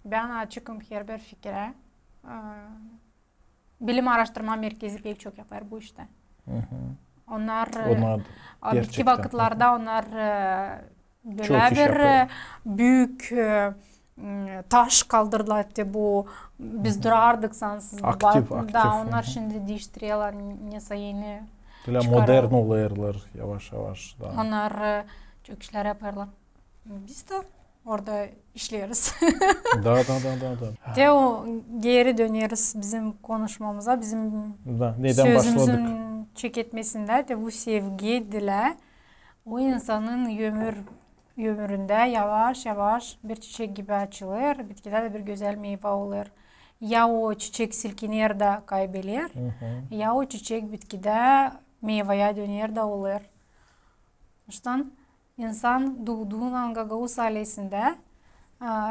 Bän açıkım herbir fikirä. E, Bilim aaraştırma merkezi pek çok yapêr bu iştä. Onnar, e, bitki vakıtlarda onnar e, bölä bir e, büük e, m, taş kaldırdılar, te bu biz durardık sansız. Aktiv, aktiv. Da onnar şindi diiştirerlär, nesä eni çıkarêrlar. Modern olêrlar yavaş-yavaş. Onnar e, çok işlär yapêrlar. Biz dä orada işleeriz. Da, da, da, da, da. Te o, geeri döneriz bizim konuşmamıza, bizim sözümüzün çeketmesindä, te bu sevgi dilä. O insanın ömür, ömüründä yavaş-yavaş bir çiçek gibi açılêr, bitkidä dä bir gözäl meyva olêr. Ya o çiçek silkiner dä kaybeler, ya o çiçek bitkidä meyvaya döner dä olêr. Onuştan insan duuduunnan gagauz aylesindä, a,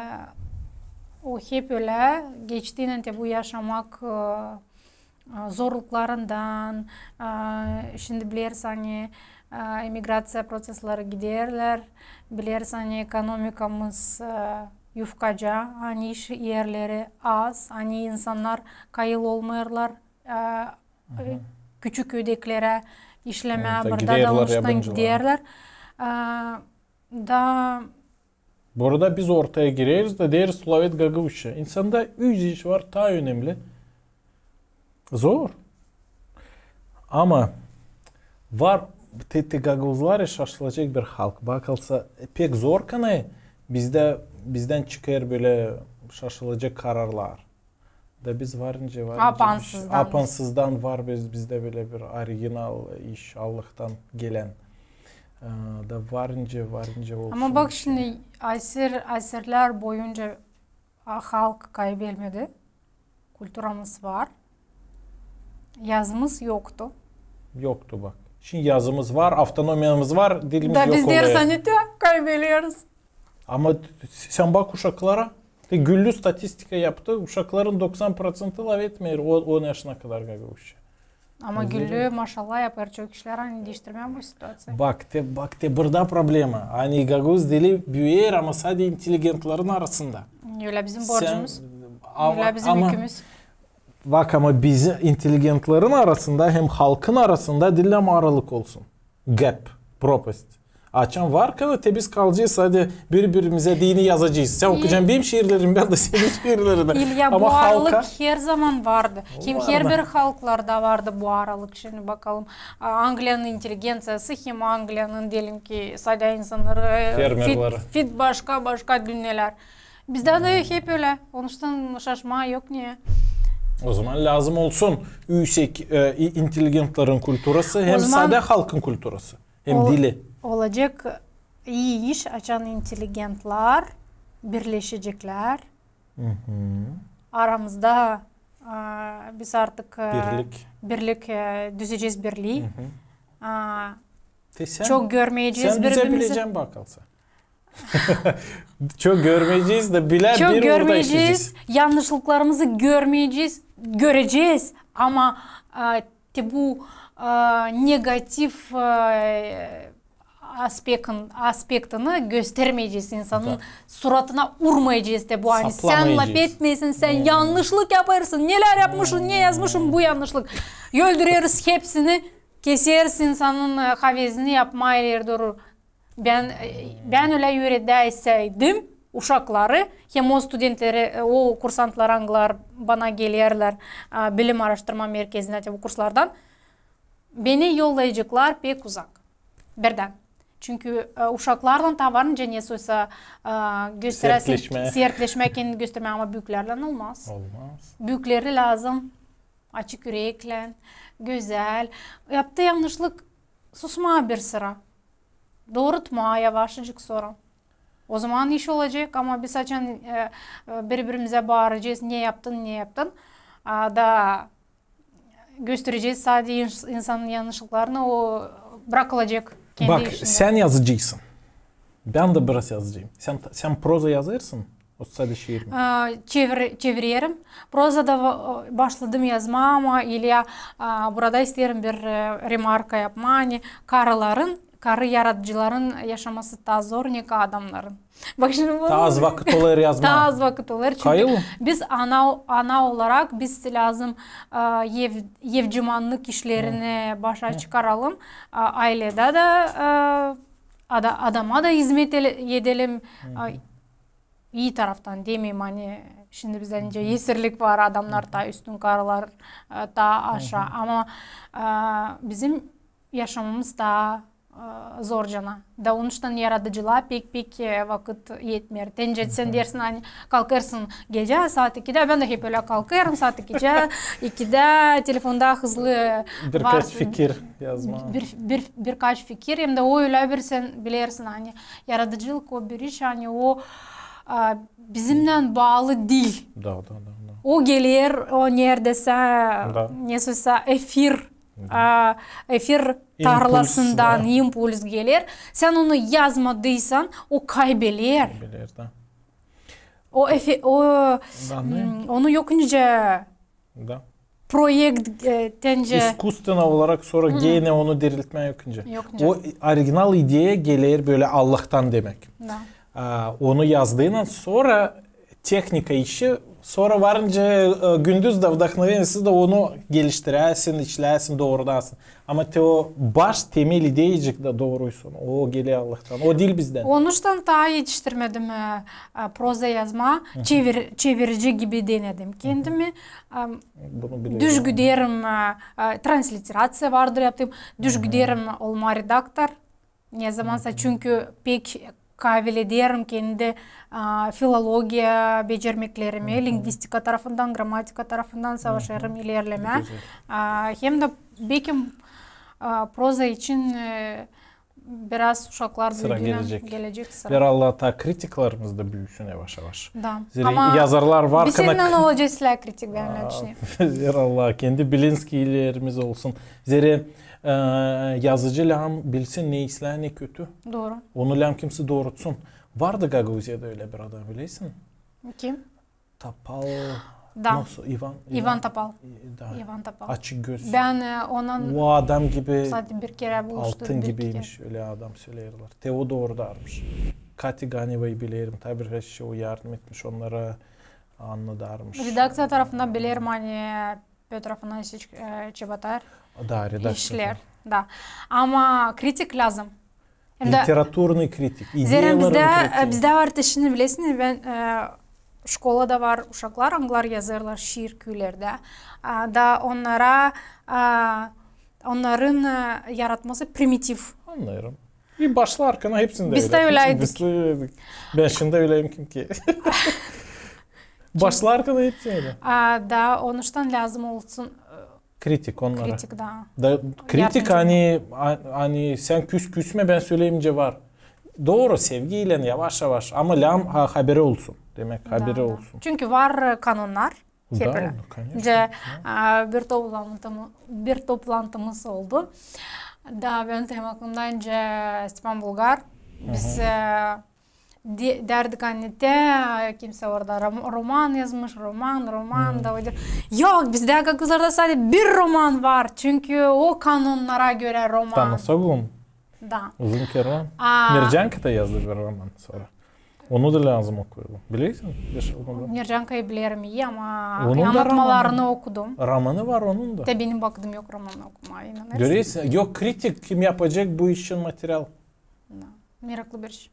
o hep ölä geçti, te bu yaşamak, a, a, zorluklarından, a, şindi bileriz, ani, a, emigraţiya procesleri giderlär, bileriz, ani ekonomikamız, a, yufkaca, ani iş erleri az, ani insannar kayıl olmêêrlar, a, küçük ödeklerä işlemää, burada da onuştan giderlär. A, da Burada biz ortaya gireriz da deeriz, slavit gagauzça. İnsanda üz iş var, taa önemli. Zor. Ama var, te, te gagauzlar şaşılacek bir halk. Bakılsa, pek zor kanay, bizdä, bizdän çıkêr bölä şaşılacek kararlar. Da biz varınca, varınca apansızdan. Apansızdan var biz, bizdä bölä bir original iş, Allahtan gelän. E, da varınca, varınca olsun. Ama bak şindi, asir, asirlär boyunca, a, halk kaybelmedi. Kulturamız var. Yazımız yoktu. Yoktu bak. Şindi yazımız var, avtonomiyamız var, dilimiz yok olêr. Da biz deeriz, ani te kaybeleriz. Ama t-, t-, sän bak uşaklara. Te Güllü statistika yaptı, uşakların doksan proţenti lafetmeer o-, on yaşına kadar gagauzça. Ama Güllü, maşallah, yapêr çok işlär, ani diiştirmää bu situaţiyayı. Bak te, bak te, burada problema. Ani gagauz dili büüyer, ama sade inteligentlerin arasında. Ölä bizim borcumuz. Ölä bizim yükümüz. Bak, ama biz inteligentlerin arasında hem halkın arasında diil ama aralık olsun. Gap, пропасть. Açan var ki, te biz kalacez, sade biri-birimizä deyni yazacez. Sän okuyacan benim şiirlerimi, bän dä senin şiirlerini. İlya, bu aralık herzaman vardı. Hem herbir halklarda vardı bu aralık. Şindi bakalım, a, Angliyanın inteligenţiyası hem Angliyanın, deyelim ki, sade insannarı, e, fermerleri. Fit, fit başka, başka dünnelär. Bizdä dä hep ölä. Onuştan şaşmaa yok neyä. O zaman lääzım olsun üüsek, e, i-, inteligentlerin kulturası hem sade halkın kulturası. Hem dili. Olacek ii iş, açan inteligentlär birleşecekler. Aramızda, a, biz artık, e, birlik, e, düzecez birlii. A, çok görmeyecez birbirimizi. Sän bizä bilecän bakılsa. Çok görmeyecez da bilä bir orada işleyecez. Yannışlıklarımızı görmeyecez, görecez. Ama, a, te bu, a, negativ, a, aspektin, aspektini göstermeyecez insanın suratına, urmayacez te bu, ani sän lafetmeesin, sän yannışlık yapêrsın, nelär yapmışın, ne yazmışın, bu yannışlık. Öldüreriz hepsini, keseriz insanın, e, havezini yapmaa ileri dooru. Bän, e, bän ölä üüredäyseydim uşakları, hem o studentleri, e, o kursantları, angılar bana gelerlär, e, bilim aaraştırma merkezinä, te bu kurslardan, beni yollayaceklar pek uzak. Birdän. Çünkü, e, uşaklarlan taa varınca nesoysa, e, gösterä sertleşmää, kendini göstermää, ama büüklärlän olmaz. Olmaz. Büükleri lääzım açık üreklän, gözäl. Yaptı yannışlık, susmaa bir sıra. Doorutmaa yavaşıcık sora. O zaman iş olacek, ama biz açan, e, e, biri-birimizä baaracez, ne yaptın, ne yaptın, a, da gösterecez sade ins-, insanın yannışlıklarını, o brakılacek kendi işindä. Bak, sän yazıcıysın. Bän dä biraz yazıcıyım. Sän, sän proza yazêrsın? O sade şiir mi? A, çevir-, çevirerim. Proza da va-, başladım yazmaa, ama İlya, a, burada isteerim bir, e, remarka yapmaa, ani karıların, karı yaradıcıların yaşaması taa zor, neke adamnarın. Bak şindi bu. Taa az vakıt olêr yazmaa. Taa az vakıt olêr. Çünkü biz ana, ana olarak biz lääzım, a, ev, evcimannık işlerini başa çıkaralım. A, ayledä dä, a, ada-, adama da izmet ele-, edelim. A, ii taraftan demeyim, ani şindi bizdä nicä esirlik var, adamnar taa üstün, karılar, e, taa aşaa. Ama, e, bizim yaşamamız taa, e, zorcana. Da onuştan yaradıcılıa pek-pek, e, vakıt etmeer. Te nicä sän deersin, ani kalkêrsın gecä saat ikidä, bän dä hep ölä kalkêrım saat ikidä, ikidä telefonda hızlı birkaç fikir yazmaa. Bir, bir, birkaç fikir, hem dä o ölä bir sän bilersin, ani yaradıcılık o bir iş, ani o, a, bizimnän baalı diil. Da, da, da, da. O geler, o neredäsä, nesoysa efir. a, efir tarlasından impuls geler. Sän onu yazmadıysan, o kaybeder. Kaybeder da. O efe-, o, onu yok nicä proekt, e, tence. İskustveno olarak sora genä onu diriltmää yok nicä. O original ideya geler bölä Allahtan demäk. Da. A, onu yazdıynan sora tehnika işi, sora varınca, e, gündüz dä вдохновение, siz dä onu geliştirersin, işlärsin, doorudarsın. Ama te o baş temel ideyacık da dooruysun. O geler Allahtan. O diil bizdän. Onuştan taa etiştirmedim, e, e, proza yazmaa. Çevir-, çevirici gibi denedim kendimi. Düz giderim, e, e, transliteraţiya vardır yaptım. Düz giderim olmaa redaktor. Ne zamansa, çünkü pek kavel ederim kendi, a, filologiya becermeklerimi, lingvistika tarafından, gramatika tarafından savaşêrım ilerlemää. A, hem dä bekim, a, proza için, e, biraz uşaklar büüdüynän gelecek sıra. Veer Allah, taa kritiklerimiz dä büüsün yavaş-yavaş. Da. Zerä yazarlar var. Biz seninnän olacez islää kritik, bän ölä düşünerim. Veer Allah, kendi bilinskiylerimiz olsun. Zerä, e, yazıcı lääzım bilsin ne islää, ne kötü. Dooru. Onu lääzım kimsey doorutsun. Vardı Gagauziyada ölä bir adam, bilersin? Kim? Topal. Da. Nasıl? İvan, İvan Topal. İvan Topal. Açık göz. Bän, e, onunnan... O adam gibi altın gibiymiş, ölä adam söleerlär. Te o doorudarmış. Katya Ganevayı bilerim. Taa bir şey, o yardım etmiş onnara, annadarmış. Redakţiya tarafından bilerim, ani Pötr Afanasyeviç, e, Çebotar işlär. Da, redakţiya. Da. Ama kritik lääzım. Literaturnıy kritik, ideyaların kritiyi. Zerä bizdä, e, bizdä var te şindi, bilersin, bän, e, şkolada var uşaklar, angılar yazêrlar şiir küülerdä. A, da onnara, a, onnarın, e, yaratması primitiv. Annêêrım. Biz başlarkan hepsindä öylä. Bizdä öläydik. Bän şindi öläyim, kim ki. Başlarkan hepsindä öylä. A, da onuştan lääzım olsun, e, kritik onnara. Kritik, da. Da kritik, ani, a-, ani sän küs, küsmä, bän söleyim nicä var. Dooru, sevgiylän, yavaş-yavaş. Ama lääzım ha-, haberi olsun. Demäk, haberi olsun. Çünkü var, e, kanonnar. Da, конечно. Nicä, a, bir toplantımı-, bir toplantımız oldu. Da bän hem aklımda nicä Stepan Bulgar. Biz, e, de-, deerdik, ani te, kimsey orada rom-, roman yazmış, roman, roman, da o deer. Yok, bizdä gagauzlarda sade bir roman var, çünkü o kanonnara görä roman. Tanısa gün. Da. Uzun kervan. A, Mercanka da yazdı bir roman sora. Onu da lääzım okuyalım. Bilersin? Mercankayı bilerim ii, ama anlatmalarını okudum. Romanı var onun da. Da benim vakıdım yok romanı okumaa, inanêrsın. Görersin, yok kritik, kim yapacek bu için material. Da. Meraklı bir şey.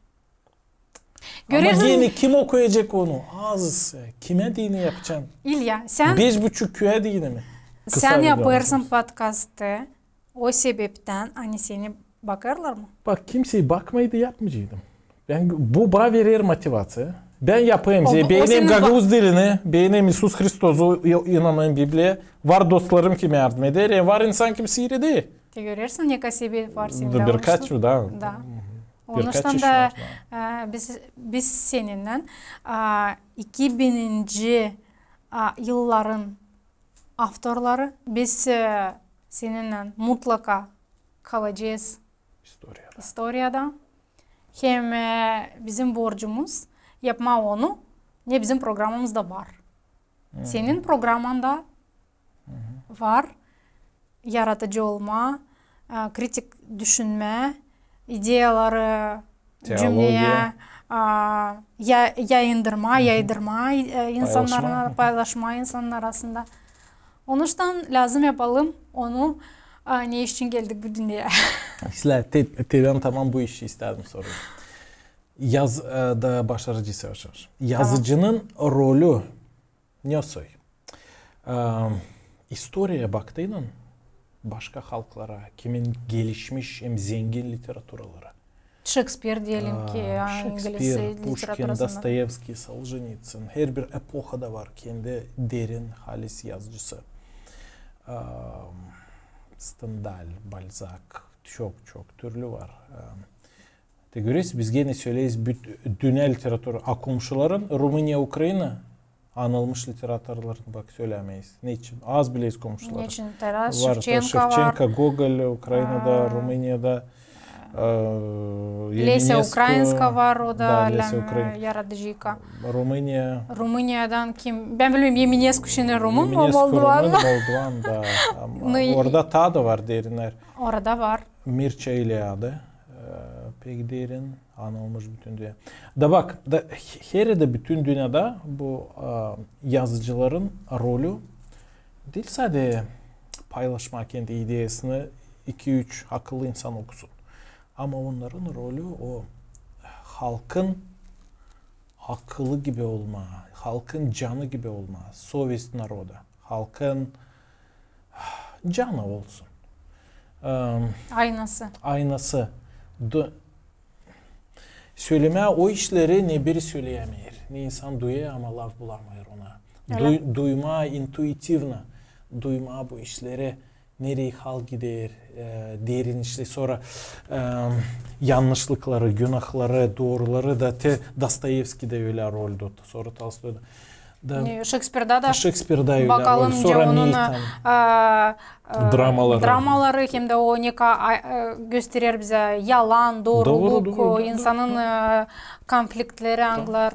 Ama deyni kim okuyacek onu? Az. Kimä deyni yapacan? İlya, sän... Beş buçuk küüyä deyni mi? Sän yapêrsın podkastı o sebeptän, ani seni bakêrlar mı? Bak, kimsey bakmaydı, yapmayacaydım. Bän, bu bana verer motivaţiya. Bän yapêrım. Beenerim gagauz dilini, beenerim İisus Hristosu, i-, inanêrım Bibliya. Var dostlarım, kim yardım eder, e, var insan, kim siireder. Te görersin, ne kadar sebep var sendä. Birkaç, da. Da. Onuştan da, e, biz, biz seninnän, a, iki bininci, a, yılların avtorları, biz, e, seninnän mutlaka kalacez istoriyada. Hem, e, bizim borcumuz yapmaa onu, ne bizim programamızda var. Senin programanda var yaradıcı olmaa, e, kritik düşünmää, ideyaları cümleyä, a, ya-, yayındırmaa, yaydırmaa, e, insannarın ara-, paylaşmaa insannar arasında. Onuştan lääzım yapalım onu, a, ne için geldik bu dünneyä. İslää, te-, te bän tamam bu işi istedim sorayım. Yaz-, e, da başarıcı savaşar. Tamam. Yazıcının rolü ne soy? E, istoriyaya baktıynan, başka halklara, kimin gelişmiş hem zengin literaturaları. Şekspir, deyelim ki, a, İngiliz literaturasında. Şekspir, Puşkin, Dostoyevskiy, Soljenitsin. Herbir epohada var kendi derin, halis yazıcısı. E, Stendal, Balzak, çok-çok türlü var. E, te görersin, biz genä söleriz, büt-, dünnä literatura, a komşuların Rumıniya, Ukraina, anılmış literatorlarını bak sölämeyiz. Neçin? Az bileyiz komşuları. Neçin? Taras Şevçenko var. Şevçenko, Gogol Ukrainada, Aa. Rumuniyada. Lesä Ukrainska var, o da lääzım yaradıcı. Rumuniya. Rumıniyadan kim? Bän bilmeerim, Eminescu şindi rumun mu, moldovan mı? Moldovan da. Orada taa da var derinnär. Orada var. Mirça İliada. Pek derin, anılmış bütün dünnä. Da bak, da hererdä bütün dünnedä bu yazıcıların rolü diil sade paylaşmaa kendi ideyasını iki-üç akıllı insan okusun. Ama onnarın rolü o halkın akılı gibi olmaa, halkın canı gibi olmaa, совесть народа, halkın canı olsun. Aynası. Aynası. Sölemää o işleri, ne biri söleyämeer, ne insan duyêr, ama laf bulamêêr ona. Duymaa intuitivno, duymaa bu işleri, nereyi halk gider, derin işleri, sora yannışlıkları, günahları, dooruları da te Dostoyevskidä ölä rol da, sora Tolstoyda. Da Şekspirdä dä. Şekspirdä ölä rol, sora Milton. Dramaları. Dramaları hem dä o ne ka gösterer bizä yalan, dooruluk, insanın konfliktleri, angılar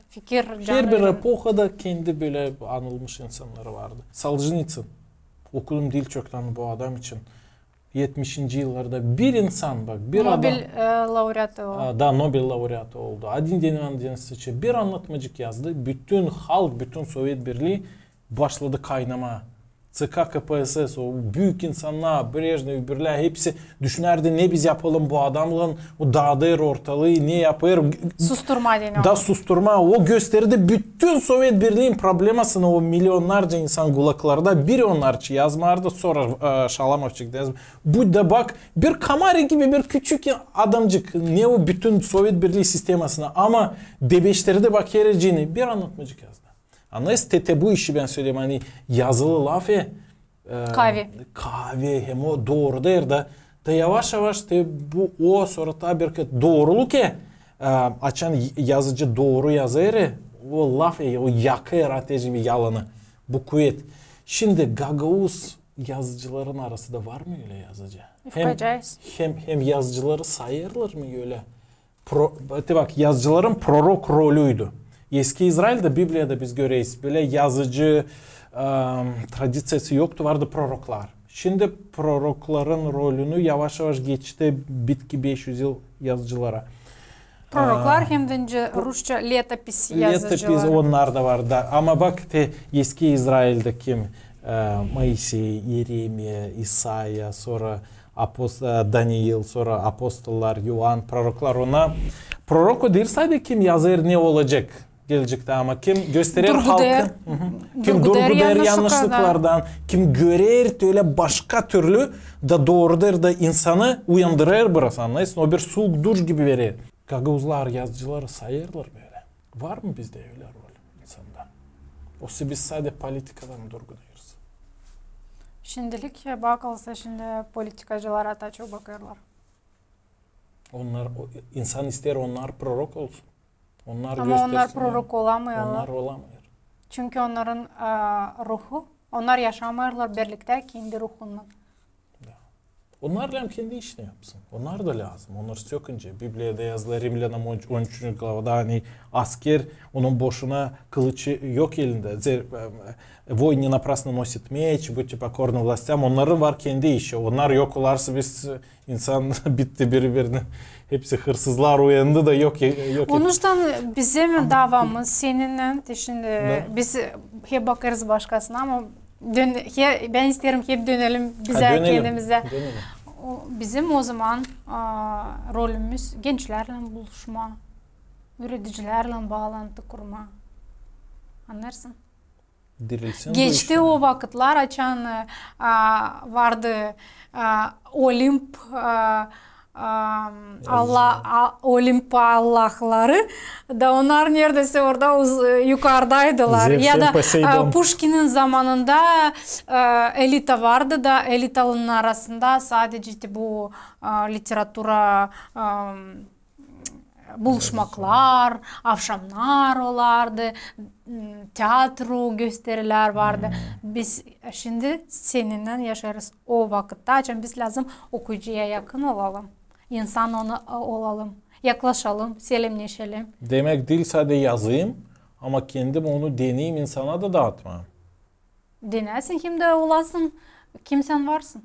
fikir canı. Herbir epohada kendi bölä anılmış insannarı vardı. Soljenitsın. Okudum diil çoktan bu adam için. Etmişinci yıllarda bir insan, bak, bir adam. Nobel laureatı o. Da, Nobel laureatı oldu. Один день он день сочи. Bir annatmacık yazdı. Bütün halk, bütün Sovet Birlii başladı kaynamaa. ЦК КПСС, o büük insannar, Brejnev, öbürlär, hepsi düşünärdi, ne biz yapalım bu adamnan, o daadêr ortalıı, ne yapêr. Susturmaa deyni. Da susturmaa. O gösterdi bütün Sovet Birliin problemasını, o milionnarca insan gulaglarda, biri onnarçı yazmaardı, sora Şalamovçik da yazmaardı. Bu da bak, bir komari gibi bir küçük adamcık, ne o bütün Sovet Birlii sistemasını, ama debeştirdi bak herecini, bir annatmacık yazdı. Annêêrsın, te bu işi bän söleerim, ani yazılı laf e, kaavi. Kaavi, hem o dooru deer da, da yavaş-yavaş te bu, o sora taa bir kat dooruluk e, açan yazıcı dooru yazêr e, o laf e, o yakêr ateşi, yalanı, bu kuvet. Şindi gagauz yazıcıların arasında var mı ölä yazıcı? Hem, hem yazıcıları sayêrlar mı ölä? Te bak, yazıcıların prorok rolüydü. Eski İzraildä, Bibliyada biz göreriz, bölä yazıcı tradiţiyası yoktu, vardı proroklar. Şindi prorokların rolünü yavaş-yavaş geçti bitki beş üz yıl yazıcılara. Proroklar hem dä rusça letopis yazıcıları. Letopis, onnar da var da. Ama bak, te eski İzraildä kim? Moisey, İeremiya, İsaya, sora Daniil, sora apostollar, İoan, proroklar, ona prorok o diil sade kim yazêr ne olacek gelecektä, ama kim gösterer halkı, kim durguder yannışlıklardan, kim görer ölä başka türlü da doorudur da insanı uyandırêr biraz, annêêrsın, o bir suuk duş gibi verer. Gagauzlar yazıcıları sayêrlar mı ölä? Var mı bizdä ölä rol insanda? Osa biz sade politikadan durgunêrız? Şindilik bakılsa, şindi politikacılara taa çok bakêrlar. Onnar, insan isteer, onnar prorok olsun. Ama onnar prorok olamêêrlar. Onnar olamêêr. Çünkü onnarın ruhu, onnar yaşamêêrlar birliktä kendi ruhunnan. Onnar lääzım kendi işini yapsın. Onnar da lääzım. Onnar sökünce. Bibliyada yazılı, Rimlyanam on üçüncü glavada, ani asker, onun boşuna kılıçı yok elindä. Вой не напрасно носит меч, будьте покорны властям. Onnarın var kendi işi. Onnar yok olarsa biz, insan bitti biri-birine. Hepsi hırsızlar uyandı da yok, yok. Onuştan bizim davamız seninnän, şindi biz hep bakêrız başkasına, ama bän isteerim hep dönelim bizä, kendimizä. Bizim o zaman rolümüz gençlärlän buluşma, üüredicilärlän baalantı kurma. Annêêrsın? Geçti o vakıtlar, açan vardı Olimp, Olimp allahları da, onnar neredäysä orada yukardaydılar. Ya da Puşkinin zamanında elita vardı da, elitaların arasında sadece bu literatura buluşmaklar, avşamnar olardı, m, teatro gösterilär vardı. Biz şindi seninnän yaşêêrız o vakıtta, açan biz lääzım okuyucuya yakın olalım, insan onu, e, olalım, yaklaşalım, selemneşelim. Demäk, diil sade yazayım, ama kendim onu deneyim, insana da daatmaa. Denärsin, hem dä olasın, kim sän varsın.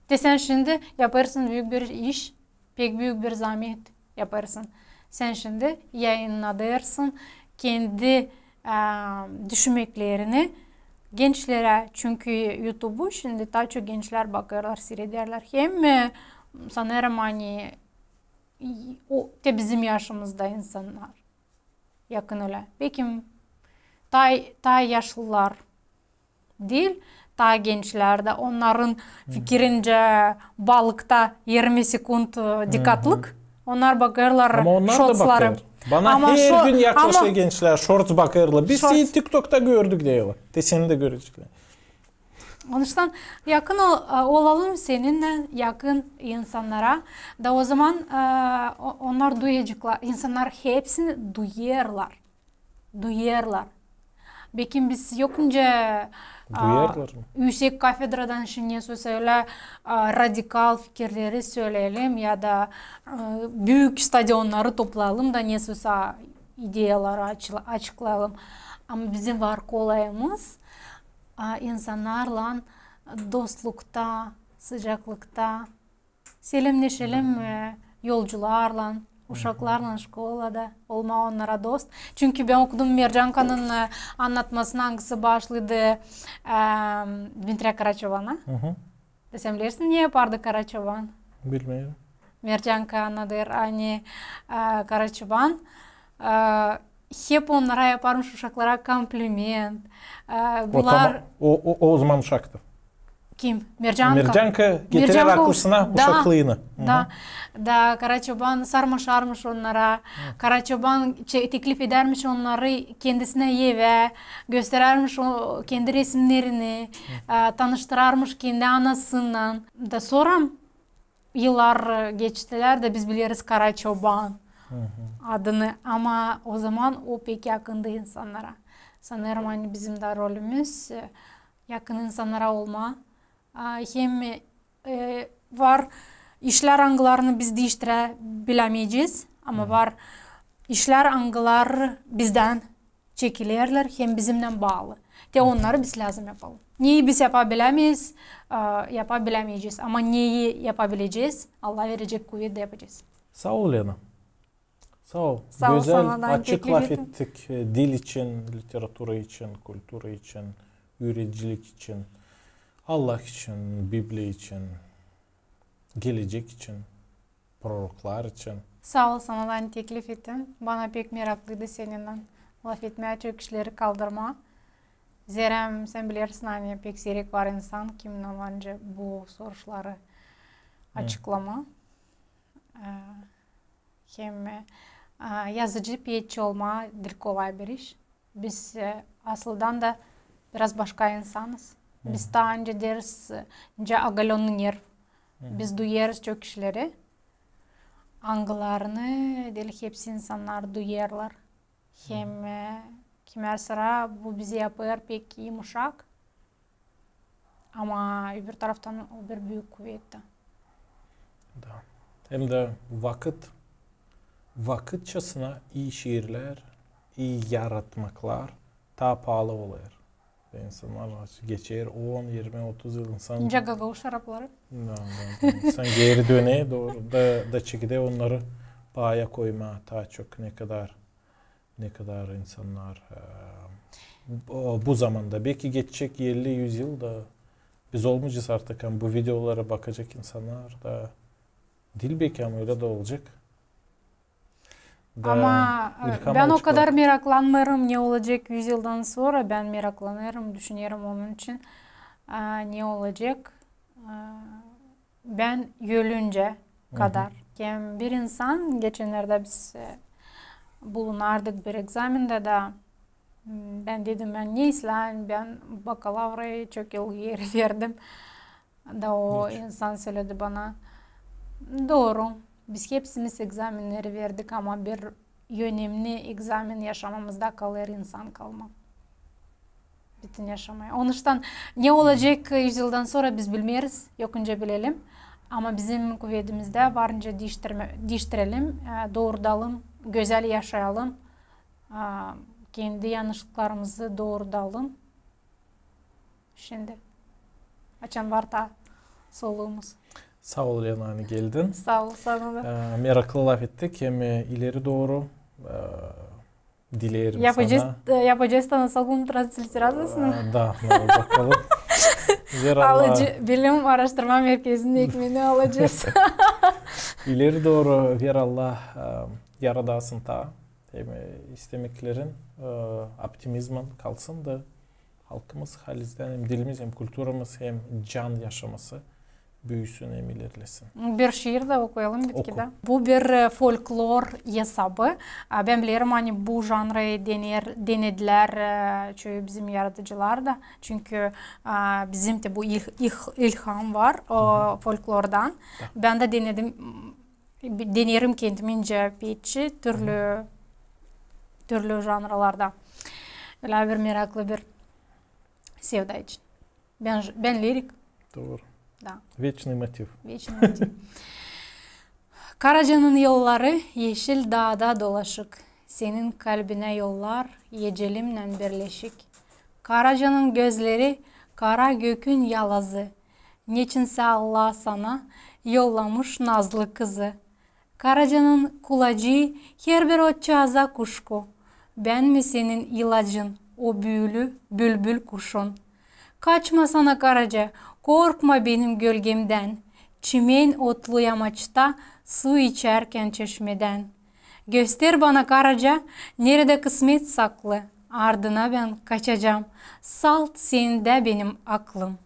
Te sän şindi yapêrsın büük bir iş, pek büük bir zaamet yapêrsın. Sän şindi yayınnadêrsın kendi, e, düşünmeklerini gençlerä, çünkü Yutubu şindi taa çok gençlär bakêrlar, siirederlär. Hem, e, sanêrım, ani o, te bizim yaşımızda insannar. Yakın ölä. Bekim taa, taa yaşlılar diil, taa gençlär dä, onnarın fikirincä balıkta irmi sekund, e, dikkatlık. Onnar bakêrlar şortsları. Ama onnar da bakêr. Bana her gün yaklaşêr gençlär, şorts bakêrlar. Biz seni TikTokta gördük deerlär. Te seni dä göreceklär. Onuştan yakın ol-, e, olalım seninnän, yakın insannara. Da ozaman, e, o-, onnar duyaceklar, insannar hepsini duyêrlar. Duyêrlar. Bekim biz yok nicä, a, üüsek kafedradan şindi ne sä ölä, a, radikal fikirleri söleyelim ya da, e, büük stadionnarı toplayalım da ne sä ideyaları açı-, açıklayalım. Ama bizim var kolayımız, a, insannarlan dostlukta, sıcaklıkta selemneşelim, e, yolcularlan, uşaklarlan şkolada, olmaa onnara dost. Çünkü bän okudum Mercankanın, e, annatmasını, angısı başlıydı, e, Dmitriy Karaçobana. Desem, bilersin, ne yapardı Karaçoban? Bilmeerim. Mercanka annadêr, ani, e, Karaçoban, e, hep onnara yaparmış uşaklara kompliment. E, o, bunnar tamam. O, o, o zaman uşaktı. Kim? Mercanka. Mercanka getirer aklısına uşaklıını. Da, da Karaçoban sarmaşarmış onnara. Karaçoban çe-, teklif edärmiş onnarı kendisinä evä, gösterärmiş o kendi resimnerini, e, tanıştırarmış kendi anasınnan. Da sora yıllar, e, geçtilär da biz bileriz Karaçoban adını. Ama ozaman o pek yakındı insannara. Sanêrım, ani bizim dä rolümüz, e, yakın insannara olmaa. A, hem, e, var işlär, angılarını biz diiştirä bilämeyecez, ama var işlär, angıları bizdän çekilerlär hem bizimnän baalı. Te onnarı biz lääzım yapalım. Neyi biz yapabilämeeriz, a, yapabilämeyecez. Ama neyi yapabilecez, Allah verecek kuvet da yapacez. Saa ol, Lena. Saa ol. Saa ol. Gözäl, açık lafettik, e, dil için, literatura için, kultura için, üüredicilik için, Allah için, Bibliya için, gelecek için, proroklar için. Saa ol sana da, ani teklif ettin. Bana pek meraklıydı seninnän lafetmää, çok işleri kaldırmaa. Zerä sän bilersin, ani pek siirek var insan, kimin olacek bu soruşları açıklamaa. E, hem, e, yazıcı, peetçi olmaa diil kolay bir iş. Biz, e, asıldan da biraz başka insanız. Biz taa nicä deriz, e, nicä оголённый нерв. Biz duyêrız çok işleri, angılarını diil hepsi insannar duyêrlar. Hem, e, kimär sıra bu bizi yapêr pek yumuşak. Ama öbür taraftan o bir büük kuvet dä. Da. Hem dä vakıt, vakıtçasına ii şiirlär, ii yaratmaklar taa paalı olêr. Ve insannar geçer on, irmi, otuz yıl insan. Nicä gagauz şarapları. Da, da. İnsan geeri döner, dooru. Da, da çekeder onnarı paaya koymaa taa çok, ne kadar ne kadar insannar, e, bu, bu zamanda, beki geçecek elli, üz yıl da biz olmayacez artık, ama bu videoları bakacek insannar da diil beki, ama ölä dä olacek. Da ama, e, bän o kadar meraklanmêêrım, ne olacek üz yıldan sora, bän meraklanêrım, düşünerim onun için, e, ne olacek. E, Bän ölüncä kadar. Hem bir insan, geçennerdä biz, e, bulunardık bir ekzamendä da, m, bän dedim, bän ne islää, bän bakalavrayı çok yıl geeri verdim. Da o insan söledi bana, dooru, Biz hepsimiz egzamenneri verdik, ama bir önemni egzamen yaşamamızda kalêr insan kalma. Bütün yaşamaya. Onuştan ne olacek üz yıldan sora biz bilmeeriz, yok nicä bilelim. Ama bizim kuvedimizdä var nicä diiştirme-, diiştirelim, e, doorudalım, gözäl yaşayalım, e, kendi yannışlıklarımızı doorudalım. Şindi. Açan var taa soluumuz. Saa ol, Lena, ani geldin. Saa ol, sana da. E, meraklı lafettik, hem, e, ileri dooru, e, dileerim sana. Yapacez, e, yapacez sana sogun transliteraţiyasını. E, da, ne, bakalım. Ver Allah. Alıcı, bilim aaraştırma merkezinin ekmeeni alacez. İleri dooru, ver Allah, e, yaradasın taa. Hem, e, istemeklerin, e, optimizmin kalsın da halkımız halizdän hem dilimiz, hem kulturamız, hem can yaşaması büüsün hem ilerlesin. Bir şiir dä okuyalım bitkidä. Oku. Bu bir, e, folklor esabı. A, bän bilerim, ani bu janrı dener, denedilär, e, çoyu bizim yaradıcılar da. Çünkü, a, bizim dä bu ih-, ih-, ilham var, o, folklordan. Da. Bän dä denedim, m, denerim kendimincä pek türlü, türlü janrlarda. Ölä bir meraklı bir sevda için. Bän, bän lirik. Dooru. Da. Вечный мотив. Вечный мотив. Karacanın yolları eşil daada dolaşık. Senin kalbinä yollar ecelimnän birleşik. Karacanın gözleri kara gökün yalazı. Neçinsä Allah sana yollamış nazlı kızı. Karacanın kulacıı herbir otçaazda kuşku. Bän mi senin ilacın, o büüli bülbül kuşun? Kaçmasana, karaca, korkma benim gölgemdän. Çimen otlu yamaçta su içärkän çeşmedän. Göster bana, karaca, neredä kısmet saklı. Ardına bän kaçacam, salt sendä benim aklım.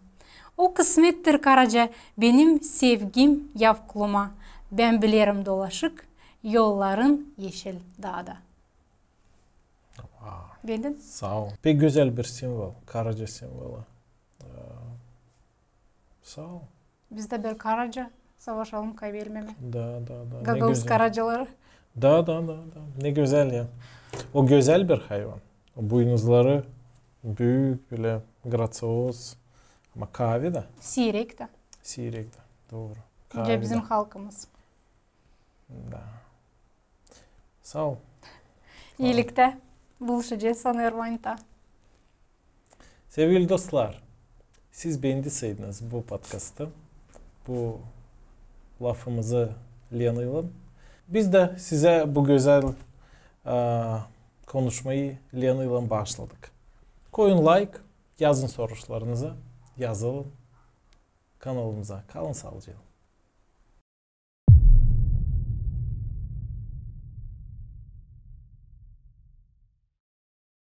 O kısmettir, karaca, benim sevgim yavkluma. Bän bilerim dolaşık yolların eşil daada. Vau. Beendin? Saa ol. Pek gözäl bir simvol, karaca simvolu. E, saa ol. Biz dä bir karaca savaşalım kaybelmemää. Da, da, da. Ne gözäl. Gagauz karacaları. Da, da, da, da. Ne gözäl ya. O gözäl bir hayvan. O buynuzları büük, bölä gracioz. Ama kaavi dä. Siirek dä. Siirek dä. Dooru. Kaavi dä. Nicä bizim halkımız. Da. Saa ol. İiliktä. Buluşacez sanêrım taa. Sevgili dostlar, siz beendiseydiniz bu podkastı, bu lafımızı Lenaylan, biz dä sizä bu gözäl, e, konuşmayı Lenaylan baaşladık. Koyun layk, yazın soruşlarınızı, yazılın kanalımıza. Kalın saalıcaklan.